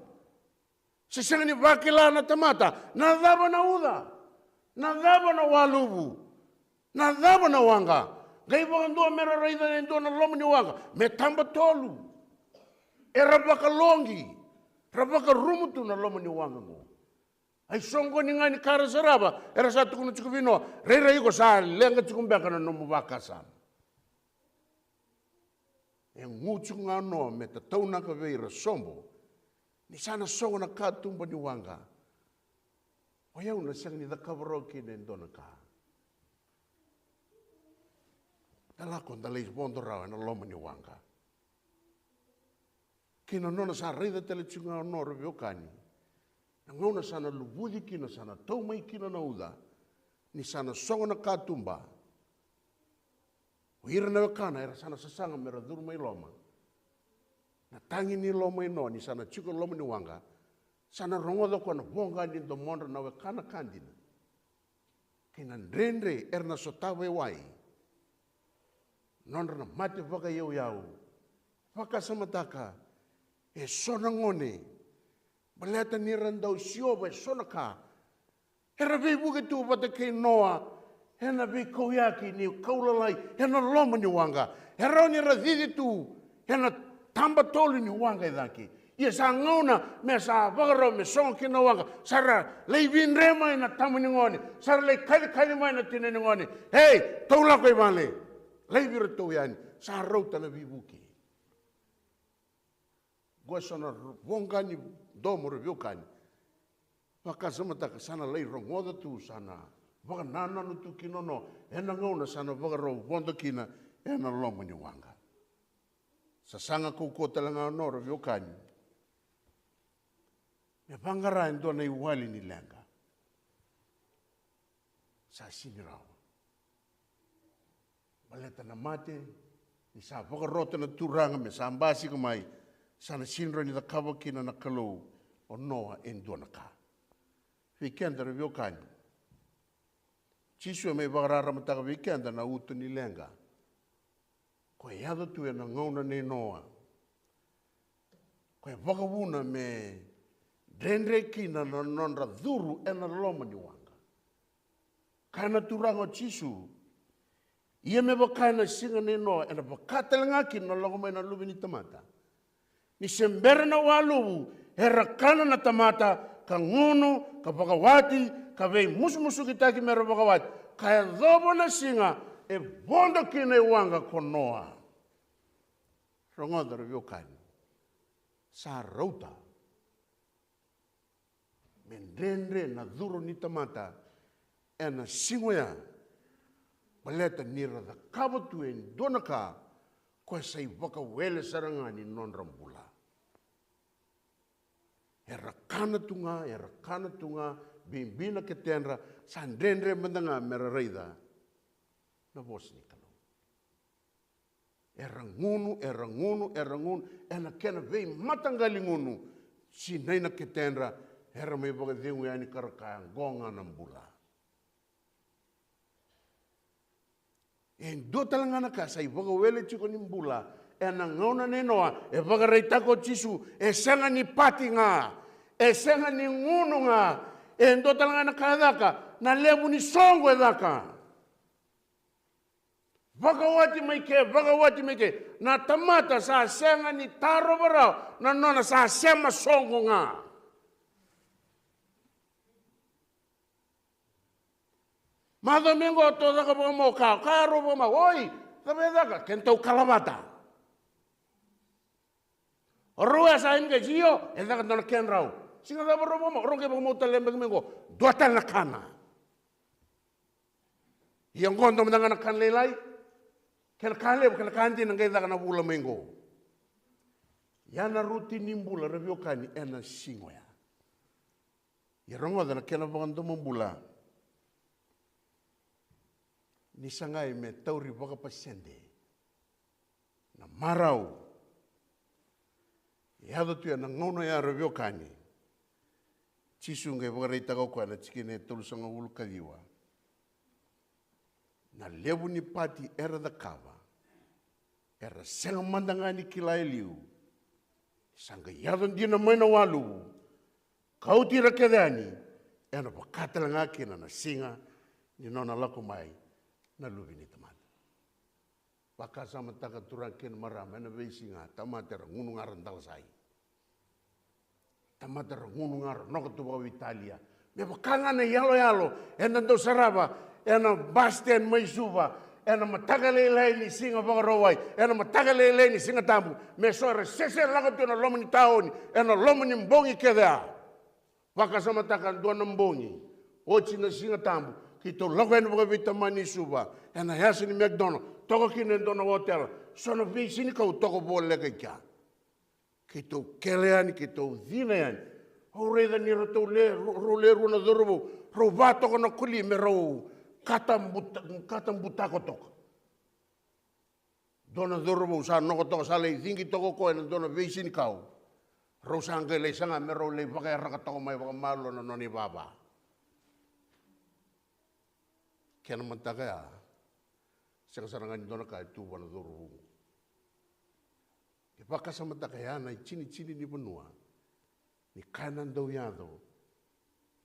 Se sega ni vakila na tamata na cava na uca, na cava na waluvu, na cava na waqa. Qai vakadua me ra raica e dua na loma ni waqa me taba tolu. Era vakaloqi, ra vakarumu tu na loma ni waqa qo. Ai soqoni ga ni ka ra sarava, era sa tukuna tiko vei Noa, rairai iko sa leqa tiko beka na nomu vakasama. E gu tiko ga o Noa me tataunaka vei ira sobo ni sa na sogo na katuba ni waqa. O yau na sega ni cakava rawa kina e dua na ka. Da lako da lai vodo rawa ena loma ni waqa. Kei na nona sa raica tale tiko ga o Noa, ra veiwekani, na gauna sa na luvuci kina, sa na tau mai kina na uca, ni sa na sogo na katuba. O ira na wekana era sa na sasaga me ra curu mai loma. Na tagi ni loma i Noa ni sa na tiko e loma ni waqa, sa na rogoca o koya na voqa ni domodra na wekana ka dina kei na dredre era na sotava e wai. Nodra na mate vakayauyau. Vakasamataka, e so na gone, baleta ni ra dau siova e so na ka, era veivuke tu vata kei Noa ena veikauyaki ni kau lalai ena loma ni waqa. E rawa ni ra cici tu ena taba tolu ni waqa e cake. Ia sa gauna me sa vakarau me sogo kina na waqa, sa ra lai vidre mai na tama ni gone, sa ra lai kacikaci mai na tina ni gone. Ei, tou lako i vale, laivi iratou yani, sa rauta na veivuke. Qo e so na voqa ni domo, ra veiwekani. Vakasamataka, sa na lai rogoca tu, sa na vakanananu tu kina o Noa ena gauna sa na vakarau vodo kina ena loma ni waqa. Sasaga kaukauwa tale ga o Noa, ra veiwekani, me vaqara e dua na iwali ni leqa. Sa sini rawa. Baleta na mate, ni sa vakarota na Turaga me sa basika mai, sa na sini rawa ni cakava kina na Kalou o Noa e dua na ka. Vei keda, ra veiwekani, Jisu e mai vakararamataka vei keda na uto ni leqa. Ko e yaco tu ena gauna nei Noa. Ko e vakavuna me dredre kina na nodra curu ena loma ni waqa. Kaya na Turaga o Jisu, ia me vaka ena siga nei Noa, ena vaka tale ga kina na lako mai na Luve ni tamata. Ni se bera na waluvu, era kana na tamata, ka gunu, ka vakawati, ka veimusumusukitaki me ra vakawati. Ka yacova na siga e vodo kina i waqa ko Noa. Rogoca, ra veiwekani. Sa rauta me dredre na curu ni tamata ena siga oya, baleta ni ra cakava tu e dua na ka ko e sa ivakawele sara ga ni nodra bula. Era kana tu ga, era kana tu ga, bibi na ketedra, sa dredre mada ga me ra raica na vosa ni Kalou. Era gunu, era gunu, era gunu ena kena veimataqali gunu. Sinai na ketedra, era mai vakacegu yani ka ra kaya, qo ga na bula. E dua tale ga na ka sa ivakawele tiko ni bula ena gauna nei Noa, e vakaraitaka o Jisu, e sega ni pati ga, e sega ni gunu ga. E dua tale ga na ka e caka, na levu ni soqo e caka. Vakawati mai ke, vakawati mai ke. Na tamata sa sega ni tarova rawa na nona sa sema soqo ga. Macawa mai qo tou caka vakamau, ka, ka rau vakamau. Oi, cava e caka? Kedatou kalavata. O rau e sa ini qai, io, e caka dua na kedrau. Siga cava rau vakamau, rau qai vakamau tale beka mai qo. Dua tale na kana. Ia qo dua mada ga na ka lailai, kei na ka levu, kei na ka dina qai caka na vula mai qo. Ia na rotini ni bula, ra veiwekani, ena siga oya. Ia rogoca na kena vakadomobula. Ni sagai me tauri vakapasede na marau e yaco tu ena gauna ya, ra veiwekani. Jisu qai vakaraitaka o koya na tikina e tolusagavulu ka ciwa. Na levu ni pati era cakava, era sega mada ga ni kila e liu. Sa qai yaco dina mai na waluvu, kauti ira kece yani, ena vaka tale ga kina na siga ni nona lako mai na Luve ni tamata. Vakasamataka, turaga kei na marama, ena veisiga tamata era gunu ga ra dalasai. Tamata era gunu ga ra noka tu vakaveitalia. Me vaka ga na iyaloyalo eda dau sarava ena bus stand mai Suva, ena mataka lailai ni Siga Vakarauwai, ena mataka lailai ni Siga Tabu. Me so era sese lako tu ena loma ni taoni ena loma ni bogi kece ya. Vakasamataka, dua na bogi oti na Siga Tabu, keitou lako yani vakaveitamani i Suva, ena yasa ni McDonald, toka kina e dua na otela. So na veisinikau toka voleka i kea. Keitou kele yani, keitou cina yani. Au raica ni ratou le, rau le rua na cauravou, rau va toka na koli me rau kata buta-, kata butako toka. Dua na cauravou sa noka toka, sa lai cigi toka o koya ena dua na veisinikau. Rau sa qai lai saga me rau lai vakayaraka toka mai vakamalua na nona ivava. Kena mataka ya, sega sara ga ni dua na ka e tu vua na cauravou. E vakasamataka ya na itinitini ni vanua. Ni ka ena dau yaco,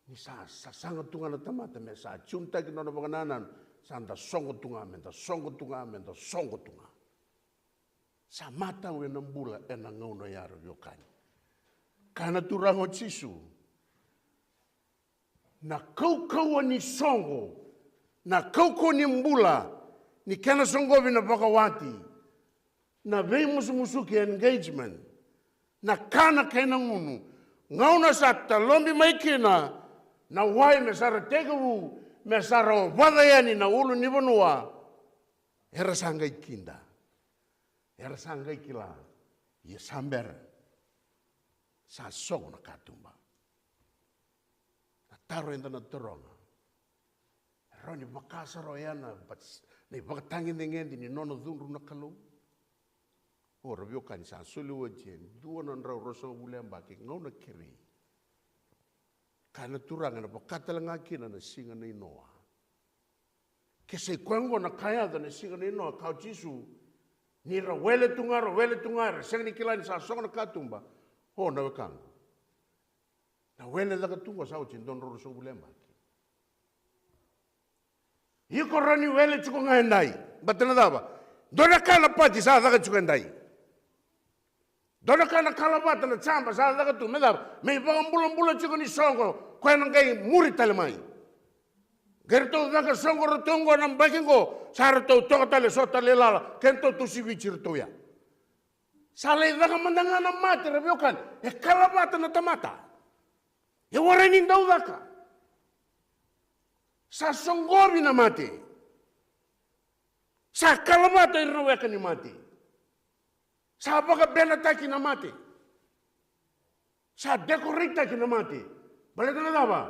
ni sa sasaga tu ga na tamata me sa tiunitaki na nona vakanananu, sa da soqo tu ga, me da soqo tu ga, me da soqo tu ga. Sa matau ena bula ena gauna ya, ra veiwekani. Kaya na Turaga o Jisu, na kaukauwa ni soqo, na kaukauwa ni bula, ni kena soqovi na vakawati, na veimusumusuki, engagement, na kana kei na gunu, gauna sa talobi mai kina na wai me sa ra tekivu, me sa ra ovaca yani na ulunivanua, era sa qai kida, era sa qai kila, ia sa bera, sa sogo na katuba. Na taro eda na taroga, e rawa ni vaka sara oya na, na ivakatagedegede ni nona cudru na Kalou? O, ra veiwekani, sa soli oti e dua na drau ruasagavulu na yabaki, gauna kerei. Kaya na Turaga, ena vaka tale ga kina na siga nei Noa. Ke sa i koya oqo na ka yaco ena siga nei Noa, kaya o Jisu, ni ra wele tu ga, ra wele tu ga, era sega ni kila ni sa sogo na katuba. O, na wekaqu, na wele caka tu qo sa oti e dua na drau ruasagavulu na yabaki. Iko rawa ni wele tiko ga edai. Baleta na cava? Dua na ka na pati sa caka tiko edai. Dua na ka na kalavata, na jaba sa caka tu. Me cava? Me ivakabulabula tiko ni soqo, koya na qai muri tale mai. Qai ratou caka soqo ratou qo na yabaki qo, sa ratou toka tale, so tale lala, kedatou tu Siviji ratou ya. Sa lai caka mada ga na mate, ra veiwekani, e kalavata na tamata. E warai ni dau caka. Sa soqovi na mate. Sa kalavata ira na weka ni mate. Sa vakabenataki na mate. Sa dekoreitaki na mate. Baleta na cava?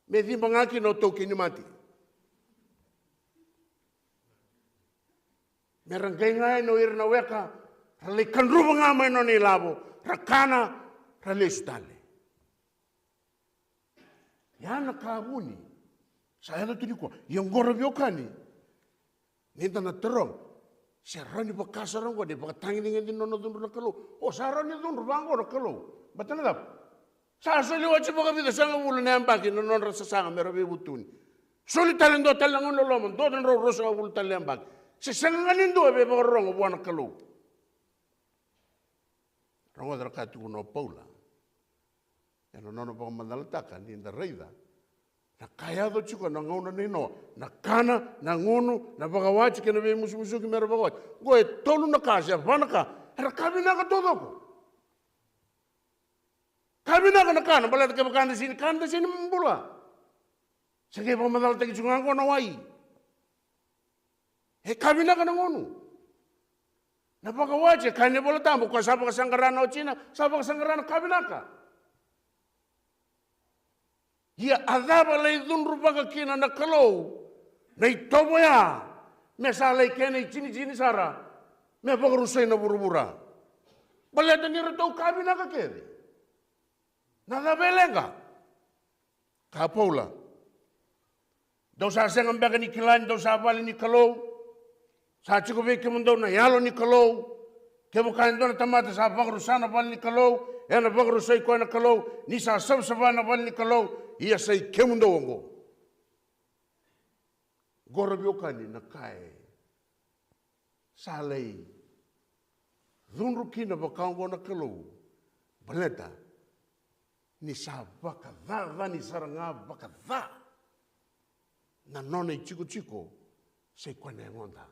Me ciba ga kina o taukei ni mate. Me ra qai ga yani o ira na weka, ra lai kadruva ga mai na nona ilavo, ra kana, ra lesu tale. Ia na ka vuni sa yaco tu nikua. Ia oqo, ra veiwekani, ni da na taroga, se rawa ni vaka sara oqo na ivakatagedegede ni nona cudru na Kalou. O, sa rawa ni cudru vaqo na Kalou. Baleta na cava? Sa soli oti vakavica sagavulu na yabaki na nodra sasaga me ra veivutuni. Soli tale dua tale na gauna loma, dua na drau ruasagavulu tale na yabaki. Se sega ga ni dua e veivakarorogo vua na Kalou. Rogoca na ka e tukuna o Paula ena nona vakamacalataka, ni da raica na ka yaco tiko ena gauna nei Noa. Na kana, na gunu, na vakawati kei na veimusumusuki me ra vakawati. Qo e tolu na ka se va na ka era ka vinaka taucoko. Ka vinaka na kana, baleta kevaka da sega ni kana, da sega ni bula. Se qai vakamacalataki tiko ga qo na wai. E ka vinaka na gunu. Na vakawati, e kaya na iVola Tabu, ko sa vakasaqara na watina, sa vakasaqara na ka vinaka. Ia a cava lai cudruvaka kina na Kalou na itovo ya, me sa lai kena itinitini sara, me vakarusai na vuravura? Baleta ni ratou ka vinaka kece. Na cava e leqa? Ka Paula, dou sa sega beka ni kila ni dou sa vale ni Kalou? Sa tiko vei kemudou na Yalo ni Kalou. Kevaka e dua na tamata sa vakarusa na vale ni Kalou, ena vakarusai koya na Kalou. Ni sa savasava na vale ni Kalou, ia sa i kemudou oqo. Qo ra veiwekani na ka e sa lai cudru kina vakaoqo na Kalou, baleta ni sa vakacacani sara ga vakaca na nona itikotiko, sa i koya na yagoda.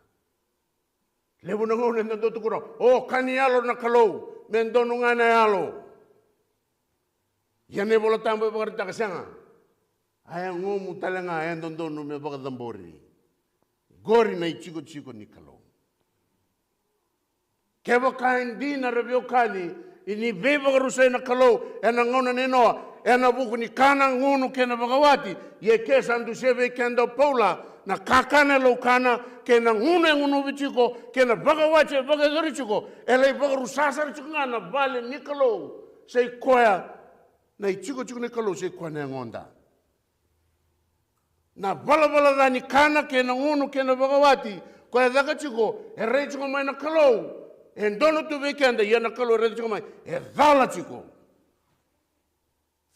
Levu na gauna eda dau tukuna, o, ka ni yalo na Kalou, me donu ga na yalo. Ia na iVola Tabu e vakaraitaka sega. A yagomu tale ga e dodonu me vakacabori. Qori na itikotiko ni Kalou. Kevaka e dina, ra veiwekani, ni veivakarusai na Kalou ena gauna nei Noa, ena vuku ni kana, gunu kei na vakawati. Ia ke sa dusia vei keda o Paula na kakana e laukana kei na gunu e gunuvi tiko kei na vakawati e vakayacori tiko, e lai vakarusa sara tiko ga na vale ni Kalou. Sa i koya na itikotiko ni Kalou, sa i koya na yagoda. Na valavala ca ni kana kei na gunu kei na vakawati ko e caka tiko, e rai tiko mai na Kalou. E donu tu vei keda, ia na Kalou e raica tiko mai, e cala tiko.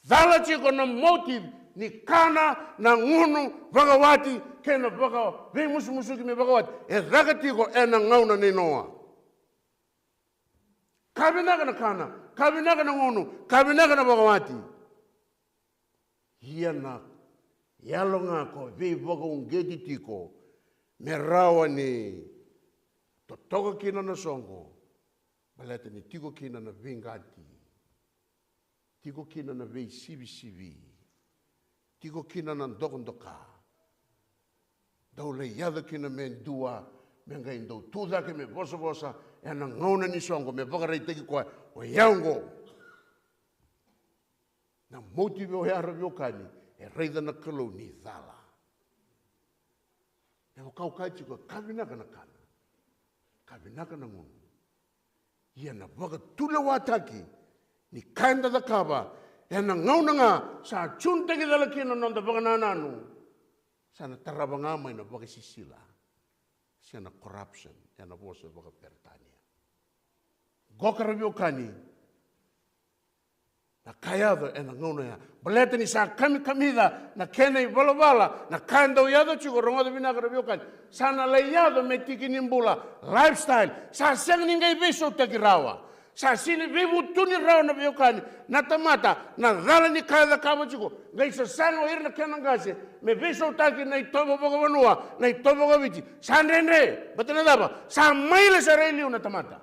Cala tiko na motive ni kana, na gunu, vakawati kei na vaka, veimusumusuki me vakawati e caka tiko ena gauna nei Noa. Ka vinaka na kana, ka vinaka na gunu, ka vinaka na vakawati. Ia na yalo ga ko veivakauqeti tiko me rawa ni totoka kina na soqo, baleta ni tiko kina na veiqati, tiko kina na veisivisivi, tiko kina na dokadoka. Dau lai yaco kina me dua, me qai dau tu cake me vosavosa ena gauna ni soqo, me vakaraitaki koya, o yau oqo. Na motive oya, ra veiwekani, e raica na Kalou ni cala. Me vaka au kaya tiko, ka vinaka na kana, ka vinaka na gunu. Ia na vakatulewataki ni ka eda cakava ena gauna ga sa junetaki cala kina na noda vakanananu, sa na tarava ga mai na vakasisila, se na corruption ena vosa vakaperitania. Qoka, ra veiwekani, na ka e yaco ena gauna ya. Baleta ni sa kamikamica na kena ivalavala, na ka e dau yaco tiko, rogoca vinaka, ra veiwekani, sa na lai yaco me tiki ni bula, lifestyle. Sa sega ni qai veisautaki rawa. Sa sega ni veivutuni rawa, na veiwekani, na tamata, na cala ni ka e cakava tiko. Qai sasaga o ira na kena qase me veisautaki na itovo vakavanua, na itovo vakaviti. Sa dredre, baleta na cava? Sa maile sara i liu na tamata.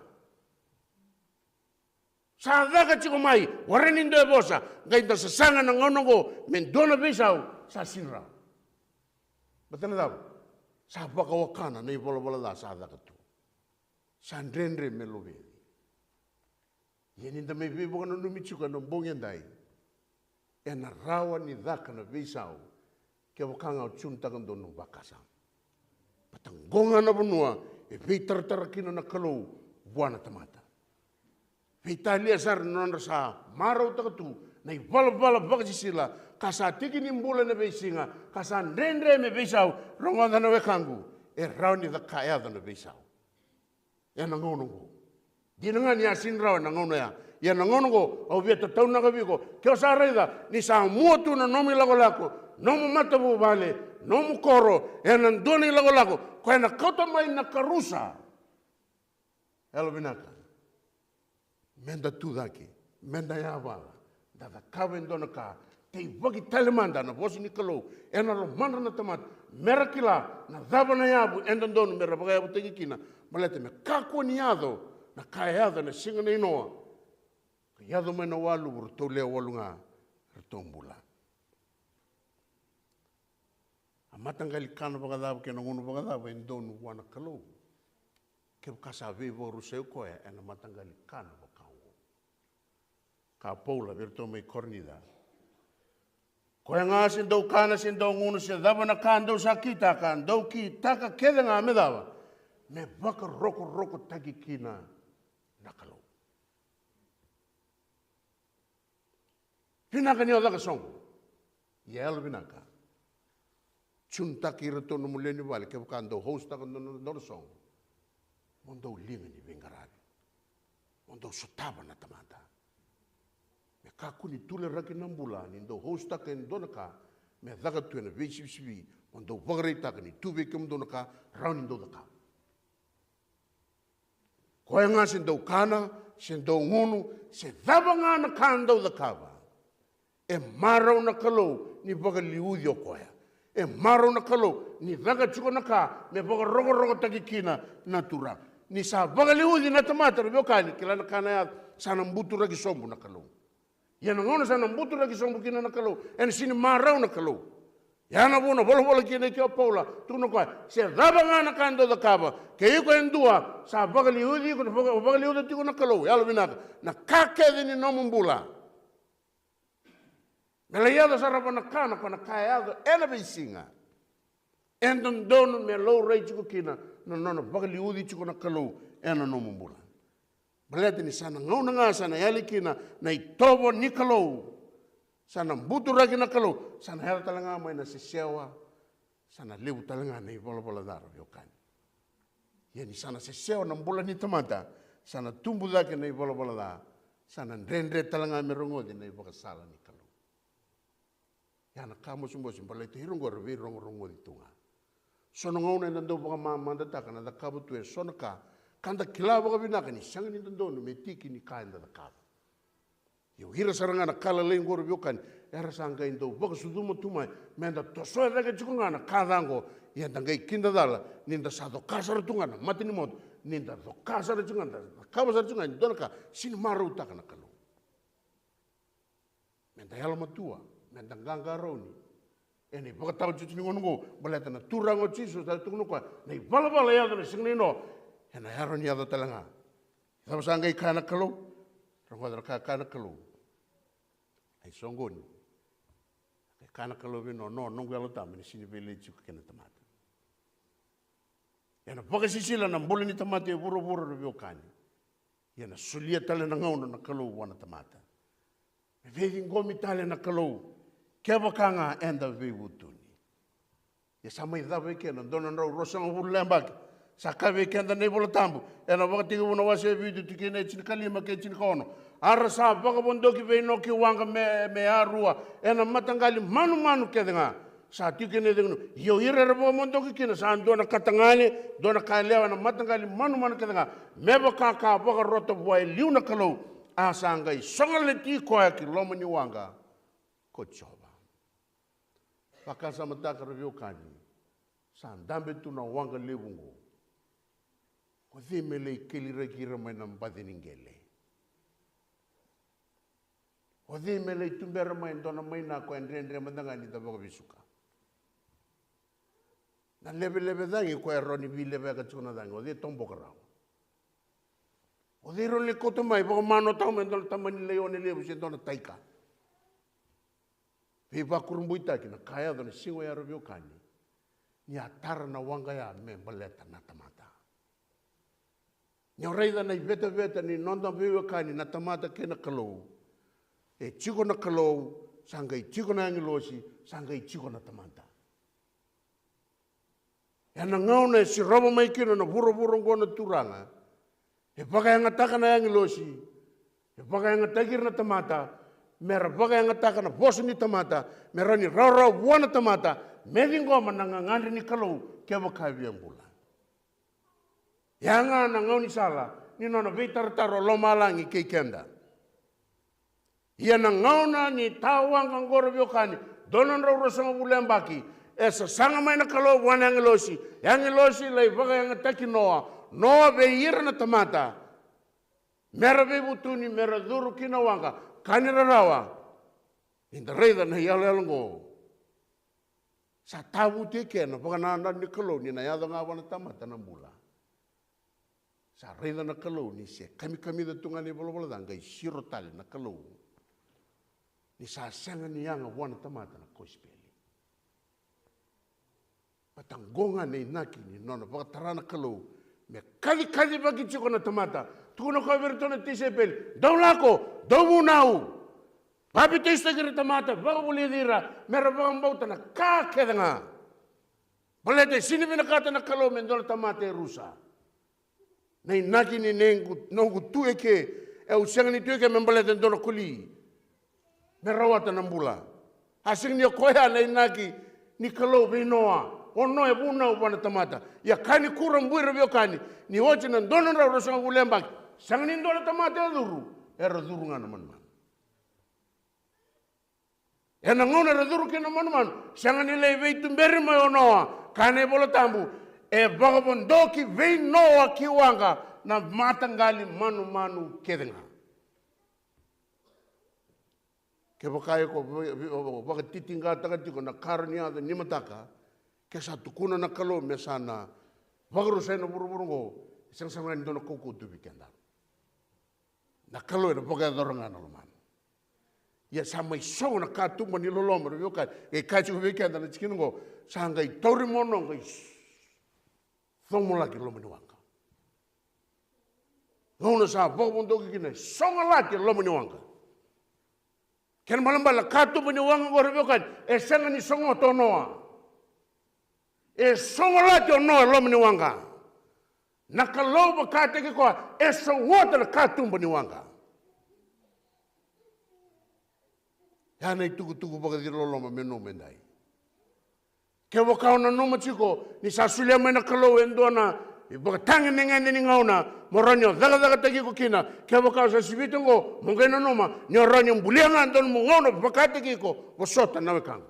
Sa caka tiko mai, warai ni dua e vosa, qai da sasaga na gauna oqo me dua na veisau, sa sega ni rawa. Baleta na cava? Sa vakawakana na ivalavala ca sa caka tu. Sa dredre me loveci. Ia ni da mai veivakananumi tiko ena bogi edai, ena rawa ni caka na veisau kevaka ga o junetaka dua na nomu vakasama. Baleta qo ga na vanua e veitaratara kina na Kalou vua na tamata. Veitalia sara na nodra sa marautaka tu na ivalavala vakasisila, ka sa tiki ni bula ena veisiga, ka sa dredre me veisau. Rogoca, na wekaqu, e rawa ni caka, yaco na veisau ena gauna oqo. Dina ga ni a sega ni rawa ena gauna oya, ia na gauna oqo au via tataunaka vei iko, ke o sa raica ni sa mua tu na nomu ilakolako, nomu matavuvale, nomu koro, ena dua na ilakolako ko ena kauta mai na karusa. Yalovinaka, meda tu cake, meda yavala, da cakava e dua na ka. Teivaki tale mada na vosa ni Kalou ena lomadra na tamata, mera kila na cava na yavu e dodonu mera vakayavutaki kina, baleta me kakua ni yaco na ka e yaco ena siga nei Noa, ka yaco mai na waluvu, ratou lewe walu ga, ratou bula. A mataqali kana vakacava kei na gauna vakacava e donu vua na Kalou, kevaka sa veivakarusai o koya ena mataqali kana vaka oqo? Ka Paula vei iratou mai Korinica: Koya ga se dau kana, se dau gunu, se cava na ka dou sa kitaka, dou kitaka kece ga me cava? Me vakarokorokotaki kina na Kalou. Vinaka ni o caka soqo. Ia, yalo vinaka. Tunitaki iratou na nomu lewe ni vale, kevaka dou hostaka na dou, dou, dou na soqo, mo dou liga ni veiqaravi. Mo dou sotava na tamata. Me kakua ni tuleraki na bula ni dou hostaka e dua na ka me caka tu ena veisivisivi, mo dou vakaraitaka ni tu vei kemudou na ka rawa ni dou cakava. Koya ga se dau kana, se dau gunu, se cava ga na ka dau cakava, e marau na Kalou ni vakaliuci o koya. E marau na Kalou ni caka tiko na ka me vakarokorokotaki kina na Turaga. Ni sa vakaliuci na tamata, ra veiwekani, kila na ka na yaco, sa na buturaki sobu na Kalou. Ia na gauna sa na buturaki sobu kina na Kalou, ena sega ni marau na Kalou. Ia na vuna volavola kina i ke o Paula, tukuna o koya, se cava ga na ka dou cakava, ke iko e dua sa vakaliuci iko, vaka-, vakaliuca tiko na Kalou, yalo vinaka, na ka kece ni nomu bula. Me lai yaco sara vua na kana, ko na ka e yaco ena veisiga. E dodonu me laurai tiko kina na nona vakaliuci tiko na Kalou ena nomu bula. Baleta ni sa na gauna ga sa na yali kina na itovo ni Kalou, sa na buturaki na Kalou, sa na yaco tale ga mai na sesewa, sa na levu tale ga na ivalavala ca, ra veiwekani. Ia ni sa na sesewa na bula ni tamata, sa na tubu cake na ivalavala ca, sa na dredre tale ga me rogoci na ivakasala ni Kalou. Ia na ka mosimosi, baleta ira oqo era veirogorogoci tu ga. So na gauna eda dau vakamamadataka na cakava tu e so na ka, ka da kila vakavinaka ni sega ni dodonu me tiki ni ka eda cakava. Ia o ira sara ga na ka lalai oqo, ra veiwekani, era sa qai dau vakasucuma tu mai me da tosoya cake tiko ga na ka ca oqo. Ia da qai kidacala ni da sa coka sara tu ga na mata ni moto, ni da coka sara tiko ga, da cakava sara tiko ga e dua na ka sega ni marautaka na Kalou. Me da yalomatua, me da qaqarauni ena ivakataotioti ni gauna oqo, baleta na Turaga o Jisu sa tukuna o koya, na ivalavala e yaco ena siga nei Noa, ena yaco ni yaco tale ga. Cava sa qai kaya na Kalou? Rogoca na ka e kaya na Kalou. Ai soqoni. Qai kaya na Kalou vei Noa, Noa, noqu Yalo Tabu ena sega ni veileti tiko kei na tamata. Ena vakasisila na bula ni tamata e vuravura, ra veiwekani. Ia na solia tale na gauna na Kalou vua na tamata me veiciqomi tale na Kalou, kevaka ga eda veivutuni. Ia sa mai cava i ke na dua na drau ruasagavulu na yabaki. Sa kaya vei keda na iVola Tabu ena Vakatekivu na wase e vitu, tikina e tinikalima kei tinikaono: A ra sa vakavodoki vei Noa ki waqa me, me yarua ena mataqali manumanu kece ga. Sa tiko kina e cegu ni, ia o ira era vakavodoki kina sa dua na ka tagane, dua na ka yalewa ena mataqali manumanu kece ga, me vaka ka vakarota vua e liu na Kalou. A sa qai sogaleti koya ki loma ni waqa ko Jiova. Vakasamataka, ra veiwekani, sa dabe tu na waqa levu oqo. O cei me lai keliraki ira mai na baci ni qele? O cei me lai tubera mai e dua na maina ko e dredre mada ga ni da vakavesuka? Na leveleve cagi ko e rawa ni veileveka tiko na cagi, o cei e toboka rawa? O cei rawa ni lai kauta mai, vakamanoataka mai e dua na tama ni laione levu se dua na taika? Veivakurabuitaki na ka e yaco na siga oya, ra veiwekani, ni a tara na waqa ya me baleta na tamata. Ni o raica na ivetaveta ni noda veiwekani na tamata kei na Kalou. E tiko na Kalou, sa qai tiko na agilosi, sa qai tiko na tamata. Ena gauna e sirova mai kina na vuravura oqo na Turaga, e vakayagataka na agilosi, e vakayagataki ira na tamata, me ra vakayagataka na vosa ni tamata, me rawa ni rawarawa vua na tamata me ciqoma na gagadre ni Kalou kevaka e via bula. Ya ga na gaunisala ni nona veitaratara o lomalagi kei keda. Ia na gauna ni tawaqa oqo, ra veiwekani, dua na drau ruasagavulu na yabaki, e sasaga mai na Kalou vua na agilosi. E agilosi lai vakayagataki Noa, Noa vei ira na tamata, me ra veivutuni, me ra curu ki na waqa. Ka ni rarawa, ni da raica na iyaloyalo oqo, Sa tavutu eke na vakanananu ni Kalou ni na yaco ga vua na tamata na bula. Sa raica na Kalou ni se kamikamica tu ga na ivalavala ca, qai siro tale na Kalou ni sa sega ni yaga vua na tamata na kosipeli. Vata qo ga na inaki ni nona vakatara na Kalou me kacikacivaki tiko na tamata. Tukuna koya vei iratou na tisaipeli, dou lako, dou vunau, papitaisotaki ira na tamata, vakavulici ira me ra vakabauta na ka kece ga. Baleta e sega ni vinakata na Kalou me dua na tamata e rusa. Na inaki ni nequ, noqu tu eke, e, au sega ni tu eke me baleta e dua na koli me rawata na bula. A sega ni o koya na inaki ni Kalou vei Noa. O Noa e vunau vua na tamata. Ia ka ni kura bui, ra veiwekani, ni oti na dua na drau ruasagavulu na yabaki, sega ni dua na tamata e curu, era curu ga na manumanu. Ena gauna era curu kina na manumanu, sega ni lai veituberi mai o Noa. Kaya na iVola Tabu, e vakavodoki vei Noa ki waqa na mataqali manumanu kece ga. Kevaka iko va-, va-, vakatitiqataka tiko na karua ni yaco ni mataka, ke sa tukuna na Kalou me sa na vakarusai na vuravura oqo, e sega sara ga ni dua na kaukauwa tu vei keda. Na Kalou ena vakayacora ga na lomana. Ia sa mai sogo na katuba ni loloma, ra veiwekani. E kaya tiko vei keda na tikina oqo, sa qai tauri mono, qai s-, comolaki loma ni waqa. Gauna sa vakavodoki kina, e sogolaki loma ni waqa. Kena ibalebale na katuba ni waqa oqo, ra veiwekani, e sega ni sogota o Noa. E sogolaki o Noa e loma ni waqa. Na Kalou vakataki koya e sogota na katuba ni waqa. Ya na itukutuku vakaciloloma me nomu edai. Kevaka o nanuma tiko ni sa solia mai na Kalou e dua na ivakatagedegede ni gauna mo rawa ni o cakacakataki iko kina, kevaka o sa sivita oqo, mo qai nanuma ni o rawa ni o bulia ga e dua nomu gauna vakataki iko. Vosota, na wekaqu,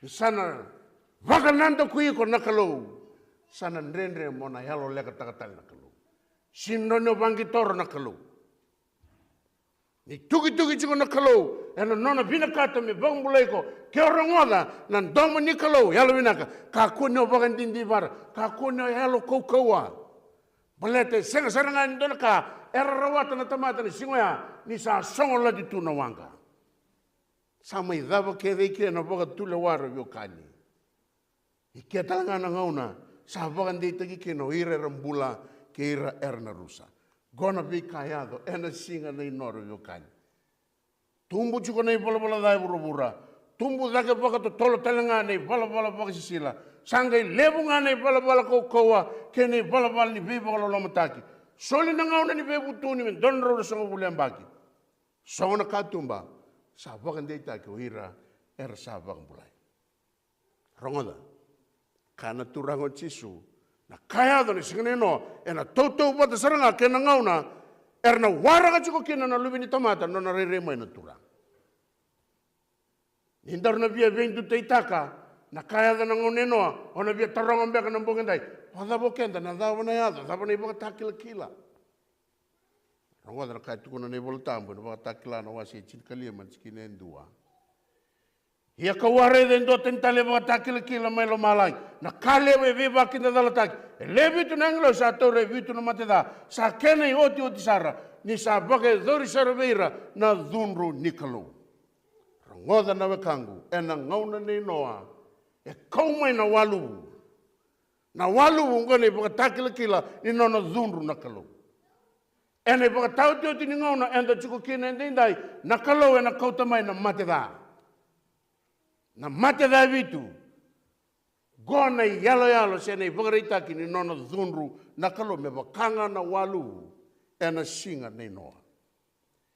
ni sa na vakanadakui iko na Kalou. Sa na dredre mo na yalolekataka tale na Kalou. Sega ni o vaqitoro na Kalou. Ni tukituki tiko na Kalou ena nona vinakata me vakabulai iko, ke o rogoca na domo ni Kalou, yalovinaka, kakua ni o vakadidivara, kakua ni o yalo kaukauwa. Baleta e sega sara ga ni dua na ka era rawata na tamata na siga oya ni sa sogolaki tu na waqa. Sa mai cava kece i ke na vakatulewa, ra veiwekani. I ke tale ga na gauna sa vakadeitaki kina o ira era bula kei ira era na rusa. Qo na veika e yaco ena siga nei Noa, ra veiwekani. Tubu tiko na ivalavala ca e vuravura. Tubu cake vakatotolo tale ga na ivalavala vakasisila. Sa qai levu ga na ivalavala kaukauwa kei na ivalavala ni veivakalolomataki. Soli na gauna ni veivutuni me dua na drau ruasagavulu na yabaki. Sogo na katuba, sa vakadeitaki o ira era sa vakabulai. Rogoca, kaya na Turaga o Jisu, na ka e yaco na siga nei Noa ena tautauvata sara ga kei na gauna era na waraka tiko kina na Luve ni tamata na nona rairai mai na Turaga. Ni daru na via veidutaitaka na ka e yaco na gauna nei Noa, o na via taroga beka na bogi edai, vakacava o keda, na cava na yaco, cava na ivakatakilakila? Rogoca na ka e tukuna na iVola Tabu ena Vakatakila na wase e tinikalima, na tikina e dua. Ia ka'u a raica e dua tani tale e vakatakilakila mai lomalagi, na ka levu e veivakakidacalataki, e lewe vitu na agilosi sa taura e vitu na mate ca, sa kena iotioti sara, ni sa vakayacori sara vei ira na cudru ni Kalou. Rogoca na wekaqu, ena gauna nei Noa e kau mai na waluvu. Na waluvu oqo na ivakatakilakila ni nona cudru na Kalou. Ena ivakataotioti ni gauna eda tiko kina edaidai, na Kalou ena kauta mai na mate ca. Na mate ca e vitu. Qo na iyaloyalo se na ivakaraitaki ni nona cudru na Kalou me vaka ga na waluvu ena siga nei Noa.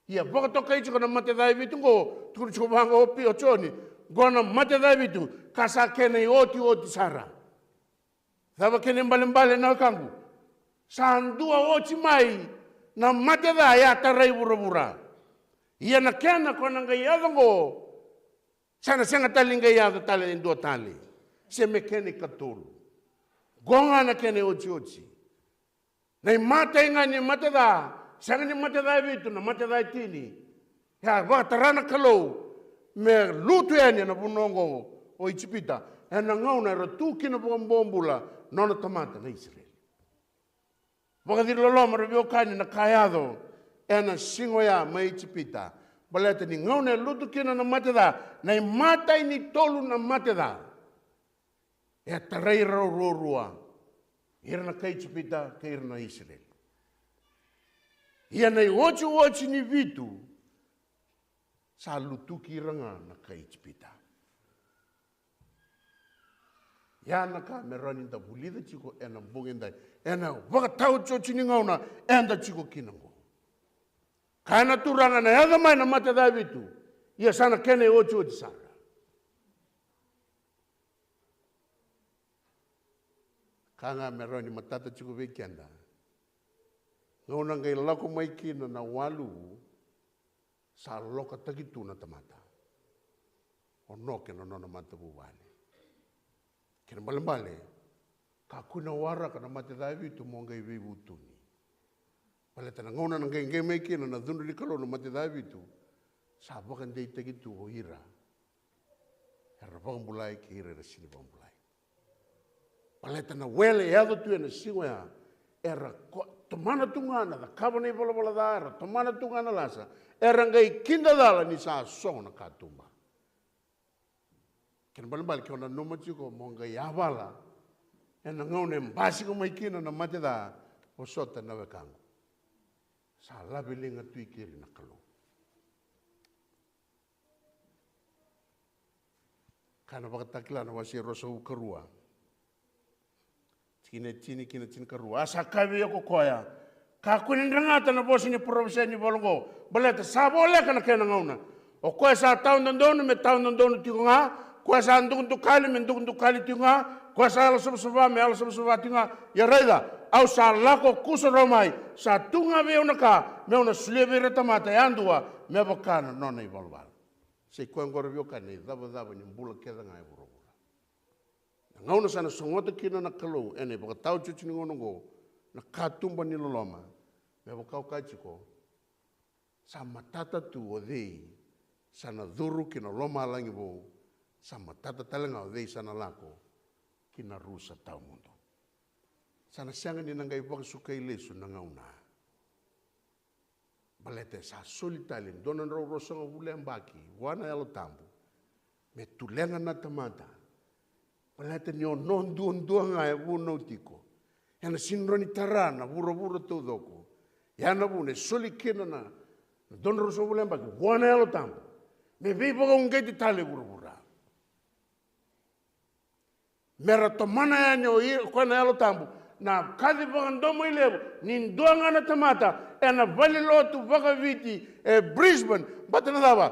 Ia vakatokai tiko na mate ca e vitu qo, tukuna tiko vaqo o Pi-, o Joni, qo na mate ca e vitu ka sa kena iotioti sara. Cava kena ibalebale na wekaqu? Sa dua oti mai na mate ca e a tarai vuravura. Ia na kena ko na qai yaco qo, sa na sega tale ni qai yaco tale e dua tale, se me kena ikatolu. Qo ga na kena iotioti. Na imatai ga ni mate ca, sega ni mate ca e vitu, na mate ca e tini. E a vakatara na Kalou me lutu yani ena vanua oqo o Ijipita ena gauna era tu kina vakabobula nona tamata na Isireli. Vakaciri loloma, ra veiwekani, na ka yaco ena siga oya mai Ijipita. Baleta ni gauna e lutu kina na mate ca, na imatai ni tolu na mate ca, e tarai rau ruarua, ira na kai Ijipita kei ira na Isireli. Ia na iotioti ni vitu, sa lutuki ira ga na kai Ijipita. Ia na ka me rawa ni da vulica tiko ena bogi edai, ena vakataotioti ni gauna eda tiko kina oqo. Kaya na Turaga na yaco mai na mate ca vitu, ia sa na kena iotioti sara. Ka ga me rawa ni matata tiko vei keda, gauna qai lako mai kina na walu, sa lokataki tu na tamata o Noa kei na nona matavuvale. Kena balebale, kakua ni waraka na mate ca vitu mo qai veivutuni. Baleta na gauna na qai qai mai kina na cudru ni Kalou na mate ca vitu, sa vakadeitaki tu o ira era vakabulai kei ira era sini vakabulai. Baleta na wele e yaco tu ena siga oya, era ko-, tomana tu ga na cakava na ivalavala ca, era tomana tu ga na lasa, era qai kidacala ni sa sogo na katuba. Kena balebale ke o nanuma tiko mo qai yavala ena gauna e basika mai kina na mate ca, vosota na wekaqu, sa laveliga tu i keri na Kalou. Ka na Vakatakila na wase e ruasagavulu ka rua, tikina e tini kina tinikarua. A sa kaya vei au ko koya, kakua ni dregata na vosa ni parofisai ni vola oqo, baleta sa voleka na kena gauna. O koya sa tawa dodonu me tawa dodonu tiko ga, koya sa dukadukali me dukadukali tiko ga, koya sa yalosavasava me yalosavasava tiko ga. Ia raica, au sa lako kusarawa mai, sa tu ga vei au na ka meu na solia vei ira na tamata yadua me vaka na nona ivalavala. Sa i koya oqo, ra veiwekani, na icavacava ni bula kece ga e vuravura. Na gauna sa na sogota kina na Kalou ena ivakataotioti ni gauna oqo na katuba ni loloma, me vaka au kaya tiko, sa matata tu o cei sa na curu ki na lomalagi vou, sa matata tale ga o cei sa na lako ki na rusa tawamudu. Sa na sega ni na qai vakasukai lesu na gauna. Baleta e sa soli tale e dua na drau ruasagavulu na yabaki vua na Yalo Tabu me tulega na tamata. Baleta ni o no duadua ga e vunau tiko, ena sini rawa ni tara na vuravura taucoko. Ia na vuna e soli kina na, na dua na drau ruasagavulu na yabaki vua na Yalo Tabu, me veivakauqeti tale e vuravura. Me ra tomana yani o i-, o koya na Yalo Tabu na kaci vakadomoilevu ni dua ga na tamata ena valenilotu vakaviti e Brisbane. Baleta na cava?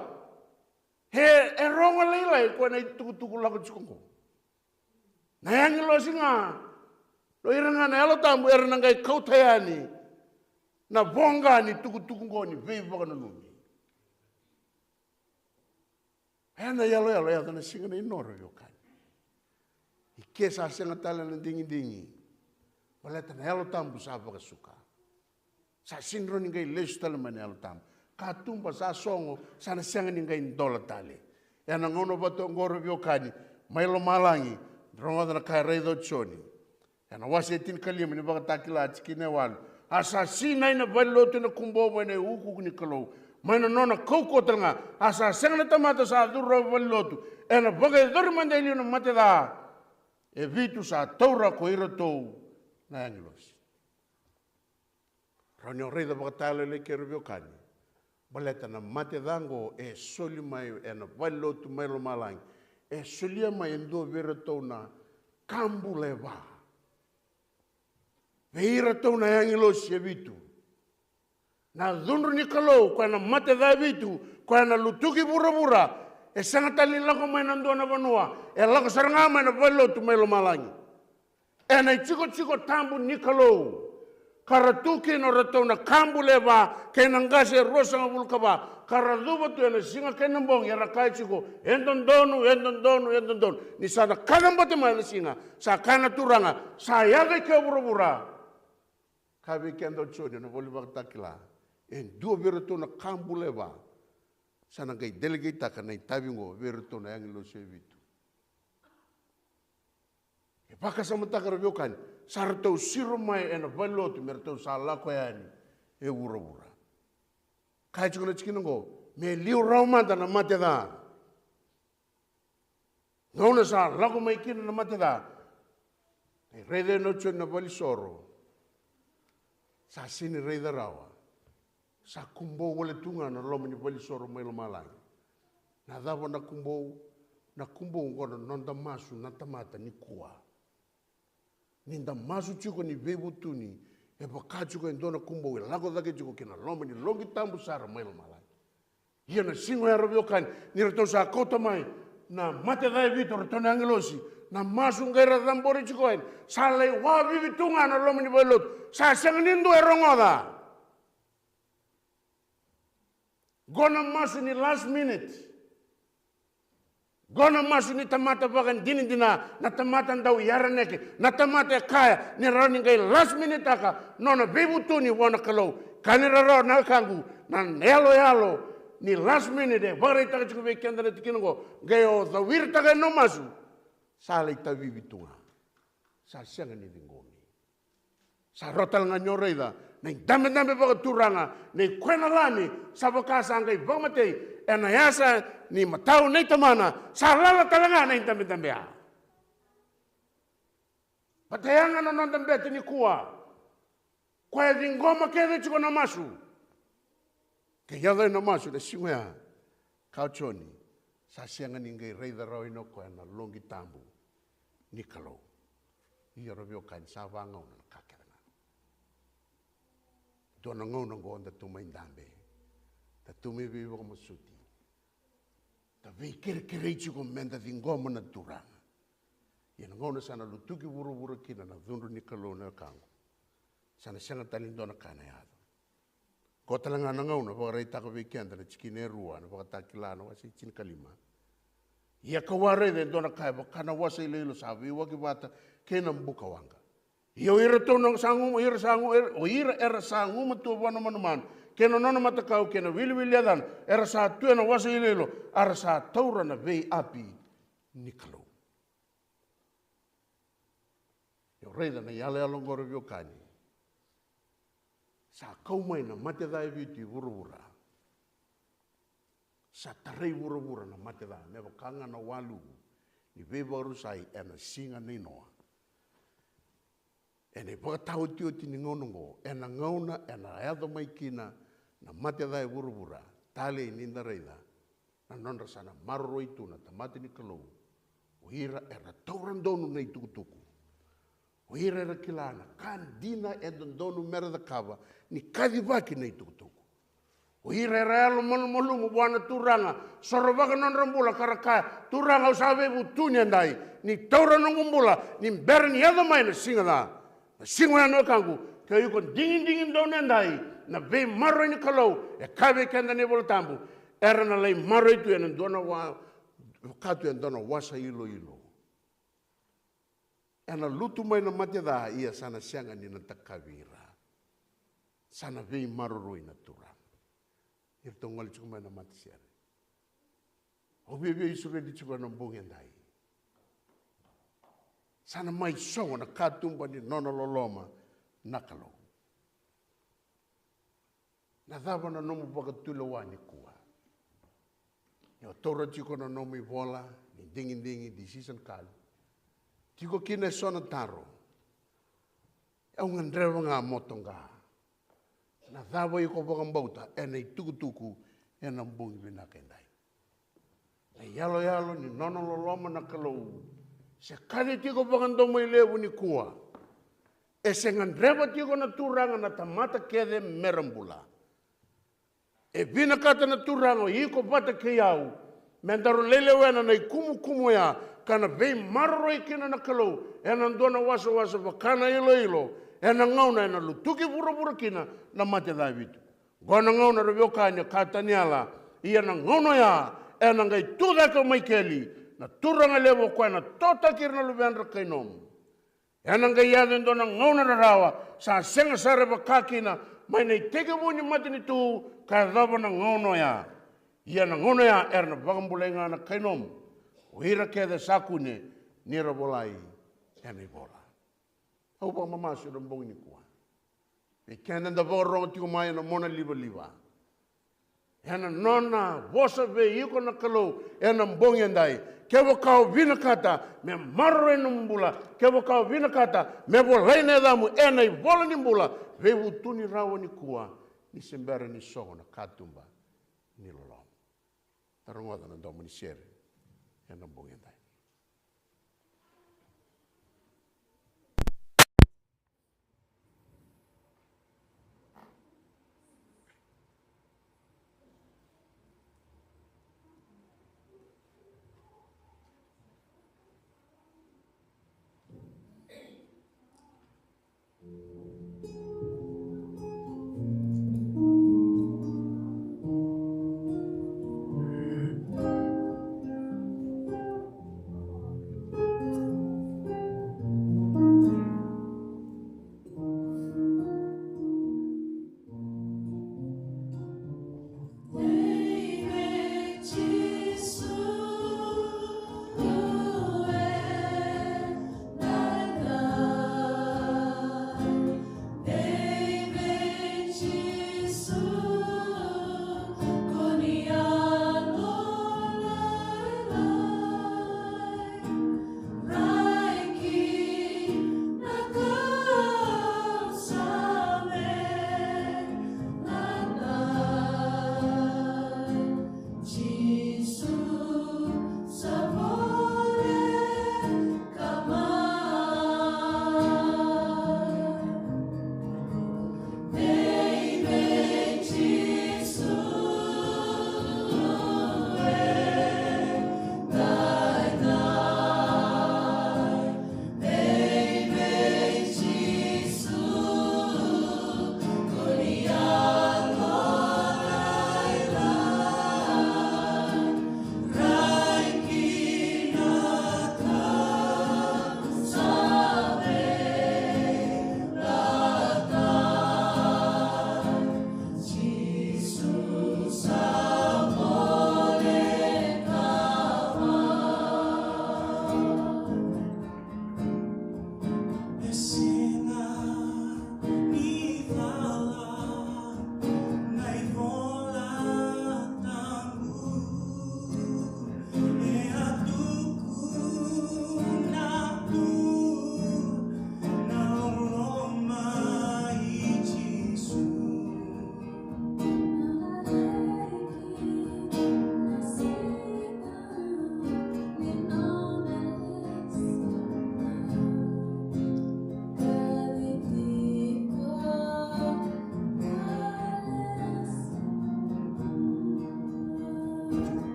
E, e rogo lailai o koya na itukutuku lako tiko oqo. Na agilosi ga, o ira ga na Yalo Tabu era na qai kauta yani na voqa ni tukutuku oqo ni veivakananumi. Ena iyaloyalo e yaco na siga ni nona, veiwekani. I ke sa sega tale na digidigi, baleta na Yalo Tabu sa vakasuka. Sa sini rawa ni qai lesu tale mai na Yalo Tabu. Katuba sa sogo, sa na sega ni qai dola tale. Ena gauna vata oqo, veiwekani, mai lomalagi, rogoca na ka e raica o Joni. Ena wase e tinikalima ni Vakatakila, tikina e walu. A sa sinai na valenilotu ena kubou mai na iukuuku ni Kalou, mai na nona kaukauwa tale ga. A sa sega na tamata sa curu rawa valenilotu. Ena vakayacori mada e liu na mate ca e vitu sa taura ko iratou na agilosi. Rawa ni o raica vakatayaloyalo i ke, ra veiwekani. Baleta na mate ca oqo e soli mai ena valenilotu mai lomalagi. E solia mai e dua vei iratou na ka bula e va. Vei iratou na agilosi e vitu. Na cudru ni Kalou, koya na mate ca e vitu, koya na lutuki vuravura. E sega tale ni lako mai na dua na vanua, e lako sara ga mai na valenilotu mai lomalagi. Ena itikotiko tabu ni Kalou, ka ra tu kina o ratou na ka bula e va kei na qase e ruasagavulu ka va, ka ra cuva tu ena siga kei na bogi, era kaya tiko, e dodonu, e dodonu, e dodonu. Ni sa na kaca bata mai na siga, sa kaya na Turaga, sa yaco i ke o vuravura. Kaya vei keda o Joni ena vola ni Vakatakila, e dua vei iratou na ka bula e va sa na qai delegatetaka na itavi oqo vei iratou na agilosi e vitu. E vakasamataka, ra veiwekani, sa ratou siro mai ena valenilotu me ratou sa lako yani e vuravura. Kaya tiko na tikina oqo, me liu rawa mada na mate ca. Gauna sa lako mai kina na mate ca, e raica o Joni na valenisoro. Sa sega ni raica rawa. Sa kubou wale tu ga na loma ni valenisoro mai lomalagi. Na cava na kubou? Na kubou oqo na noda masu na tamata nikua. Ni da masu tiko ni veivutuni, e vaka tiko e dua na kubou e lako cake tiko ki na loma ni loqi tabu sara mai lomalagi. Ia na siga oya, ra veiwekani, ni ratou sa kauta mai na mate ca e vitu, ratou na agilosi, na masu qai ra cabori tiko yani, sa lai wavivi tu ga na loma ni valenilotu, sa sega ni dua e rogoca. Qo na masu ni last minute. Qo na masu ni tamata vakadinadina, na tamata dau yaraneke, na tamata e kaya ni rawa ni qai last minute-taka nona veivutuni vua na Kalou. Ka ni rarawa, na wekaqu, na yaloyalo ni last minute e vakaraitaka tiko vei keda na tikina oqo, qai o cawirataka ena masu, sa lai tavivi tu ga. Sa sega ni ciqomi. Sa rawa tale ga ni o raica na idabedabe vakaturaga nei koya na Lami, sa vaka sa qai vakamatei ena yasa ni matau nei Tamana. Sa lala tale ga na idabedabe ya. Vata yaga na noda bete nikua. Koya e ciqoma kece tiko na masu. Ke yaco ena masu na siga oya, kaya o Joni, sa sega ni qai raica rawa o koya na loqi tabu ni Kalou. Ia, ra veiwekani, sa vagauna na ka kece ga. Dua na gauna oqo datou mai dabe, datou mai veivakamasuti, da veikerekerei tiko me da ciqoma na Turaga. Ia na gauna sa na lutuki vuravura kina na cudru ni Kalou, na wekaqu, sa na sega tale ni dua na ka ena yaco. Qo tale ga na gauna vakaraitaka vei keda na tikina e rua na Vakatakila na wase tinikalima. Ia ka'u a raica e dua na ka e vaka na wasa iloilo sa veiwaki vata kei na bukawaqa. Ia o iratou na sa guma, ira sa gu-, er-, o ira era sa gumatua vua na manumanu kei na nona matakau kei na wiliwili yacana, era sa tu ena wasa iloilo, a ra sa taura na veiapi ni Kalou. Ia o raica na iyaloyalo oqo, ra veiwekani. Sa kau mai na mate ca e vitu i vuravura. Sa tarai vuravura na mate ca me vaka ga na waluvu ni veivakarusai ena siga nei Noa. Ena ivakataotioti ni gauna oqo, ena gauna ena yaco mai kina na mate ca e vuravura, talei ni da raica na nodra sa na maroroi tu na tamata ni Kalou. O ira era taura donu na itukutuku. O ira era kila na ka dina e dodonu mera cakava ni kacivaki na itukutuku. O ira era yalomalumalumu vua na Turaga, sorovaka nodra bula ka ra kaya, Turaga, au sa veivutuni edai, ni taura noqu bula ni bera ni yaco mai na siga ca. Na siga oya, na wekaqu, ke o iko digidigi donu edai, na veimaroroi ni Kalou e kaya vei keda na iVola Tabu, era na lai maroroi tu ena dua na wa-, vaka tu e dua na wasa iloilo. Ena lutu mai na mate ca, ia sa na sega ni na takavi ira. Sa na veimaroroi na Turaga. Iratou gole tiko mai na matasere. Au viavia Isireli tiko ena bogi edai. Sa na mai sogo na katuba ni nona loloma na Kalou. Na cava na nomu vakatulewa nikua? Ni o taura tiko na nomu ivola ni digidigi, decision card, tiko kina eso na taro. Au gadreva ga mo toqa. Na cava iko vakabauta ena itukutuku ena bogi vinaka edai? Na iyaloyalo ni nona loloma na Kalou se kaci tiko vakadomoilevu nikua. E se gadreva tiko na Turaga na tamata kece mera bula. E vinakata na Turaga o iko vata kei au me daru lai lewena na ikumukumu oya, ka na veimaroroi kina na Kalou ena dua na wasawasa vaka na iloilo, ena gauna ena lutuki vuravura kina na mate ca e vitu. Oqo na gauna, ra veiwekani, e kaya o Taniela, ia na gauna oya ena qai tu cake o Maikeli, na turaga levu, o koya ena totaki ira na luvedra kai nomu. Ena qai yaco e dua na gauna rarawa, sa sega sara e vaka kina mai na itekivu ni matanitu ka yacova na gauna oya. Ia na gauna oya era na vakabulai ga na kai nomu, o ira kece sa kune ni ra volai ena ivola. Au vakamamasu ena bogi nikua vei keda da vakarorogo tiko mai ena mona livaliva, ena nona vosa vei iko na Kalou ena bogi edai. Kevaka o vinakata me maroroi nomu bula, kevaka o vinakata me volai na yacamu ena ivola ni bula, veivutuni rawa nikua, ni se bera ni sogo na katuba ni loloma. Da rogoca na domo ni sere ena bogi edai.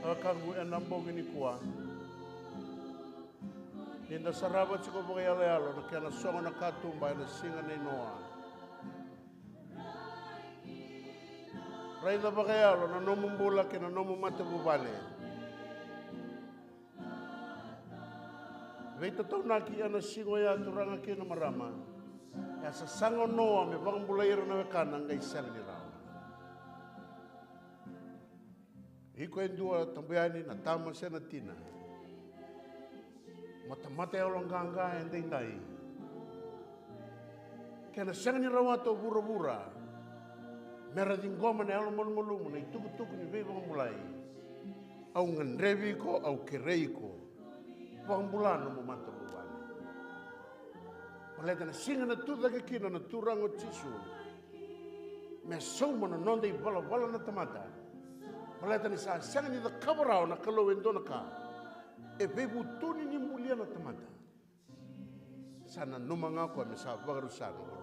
Wekaqu, ena bogi nikua, ni da sarava tiko vakayaloyalo na kena sogo na katuba ena siga nei Noa. Raica vakayalo na nomu bula kei na nomu matavuvale. Veitataunaki ena siga oya, turaga kei na marama. E a sasaga o Noa me vakabulai ira na wekana, qai sega ni rawa. Iko e dua, tabu yani na tama se na tina. Mo tamata yaloqaqa edaidai. Ke na sega ni rawata o vuravura me ra ciqoma na yalomalumalumu na itukutuku ni veivakabulai, au gadrevi iko, au kerei iko, vakabula nomu matavuvale. Baleta na siga ena tucake kina na Turaga o Jisu me sauma na noda ivalavala na tamata. Baleta ni sa sega ni cakava rawa na Kalou e dua na ka e veivutuni ni bulia na tamata. Sa nanuma ga o koya me sa vakarusa na vuravura.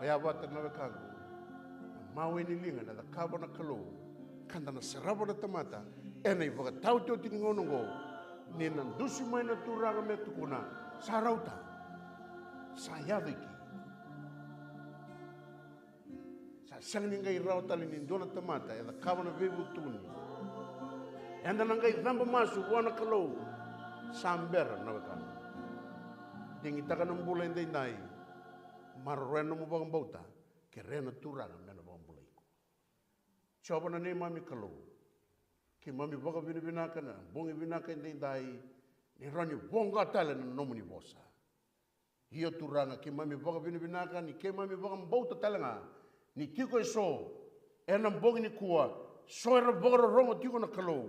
Oya vata na wekaqu, na mawe ni liga na cakava na Kalou, ka da na sarava na tamata ena ivakataotioti ni gauna oqo, ni na dusi mai na Turaga me tukuna, sa rauta, sa yaco i ke. Sa sega ni qai rawa tale ni dua na tamata e cakava na veivutuni. Eda na qai caba masu vua na Kalou. Sa bera na wekana. Digitaka na bula edaidai. Maroroya nomu vakabauta. Kerea na Turaga me na vakabulai iko. Jiova na neimami Kalou, keimami vakavinavinaka na bogi vinaka edaidai, ni rawa ni voqa tale na nomuni vosa. Io Turaga, keimami vakavinavinaka ni keimami vakabauta tale ga ni tiko eso ena bogi nikua so era vakarorogo tiko na Kalou,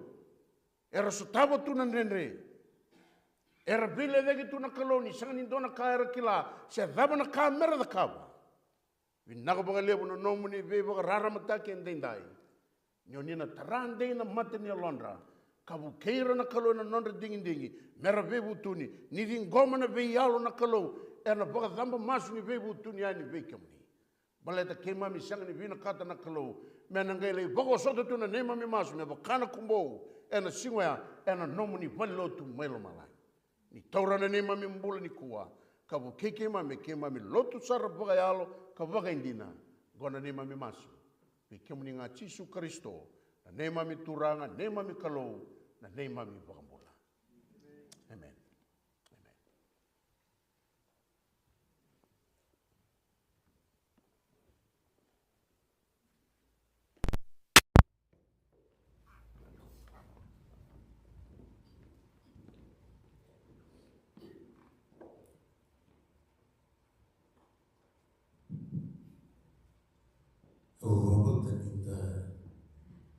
era sotava tu na dredre, era veilecayaki tu na Kalou ni sega ni dua na ka era kila se cava na ka mera cakava. Vinaka vakalevu na nomuni veivakararamataki edaidai. Ni oni na tara dei na mata ni yalodra, ka vukei ira na Kalou ena nodra digidigi, mera veivutuni, ni ciqoma na veiyalo na Kalou, ena vakacaba masu ni veivutuni yani vei kemuni. Baleta keimami sega ni vinakata na Kalou me na qai lai vakaosota tu na neimami masu me vaka na kubou ena siga oya ena nomuni valenilotu mai lomalagi. Ni taura na neimami bula nikua, ka vukei keimami, keimami lotu sara vakayalo ka vakaidina. Oqo na neimami masu vei kemuni ga Jisu Karisito, na neimami Turaga, neimami Kalou, na neimami Vakabula. Amen. Amen. Au vakabauta ni da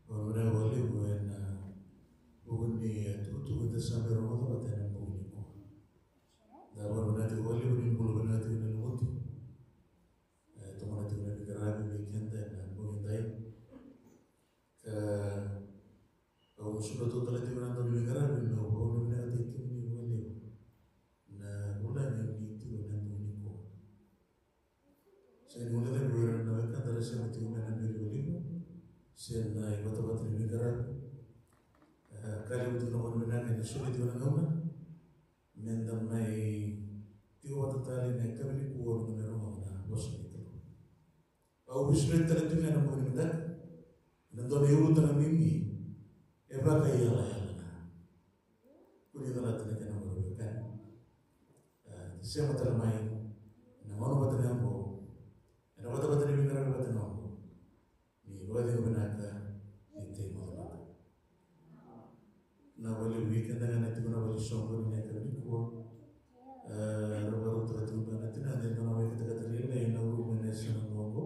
vakavinavinaka vakalevu ena vuku ni, e, tukutuku eda sa mai rogoca vata ena bogi nikua. Da vakavinavinaka tiko vakalevu ni bula vinaka tiko na lumuti. E, tomana tiko na veiqaravi vei keda ena bogi edai. Ka au vosota tale tiko na dau ni veiqaravi, meu vakavinavinakataki kemuni vakalevu na vulagi ni tiko ena bogi nikua. Sega ni guilecavi vei ira na wekada era sema tiko mai na velivaliva se na ivatavata ni veiqaravi. E, ka levu tiko na vakavinaka ni soli tiko na gauna meda mai tiko vata tale ena yakavi nikua meda mai rogoca na vosa ni Kalou. Au veisoli tale tu ga ena bogi ni mataka ena dua na iulutaga bibi e vakaiyalayala ga. Kua ni calata na kena vakaveiwekani. E, sema tale mai ena gauna vata ga oqo, ena vatavata ni veiqaravi vata ga oqo. Ni vakacegu vinaka, ni tei moce mada. Na vale vei keda ga na tiko na vale soqo ni yakavi nikua. E, ra vakarautaka tiko ga na tinada e dua na wai katakata lailai ena ulu mai na yasana oqo.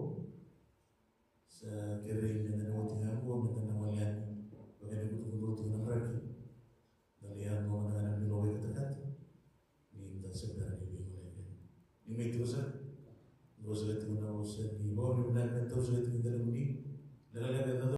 Sa kerei meda na oti ga oqo, meda na wale yani. Vaka ni kutukutu oti na draki. Da lai yaco mada ga na bilo wai katakata. Ni da se bera ni veigoleyaki. Ni mai tiko sara. Vosa tiko na vosa ni vakavinavinaka, tau sara tiko na dalamuni. Lekaleka e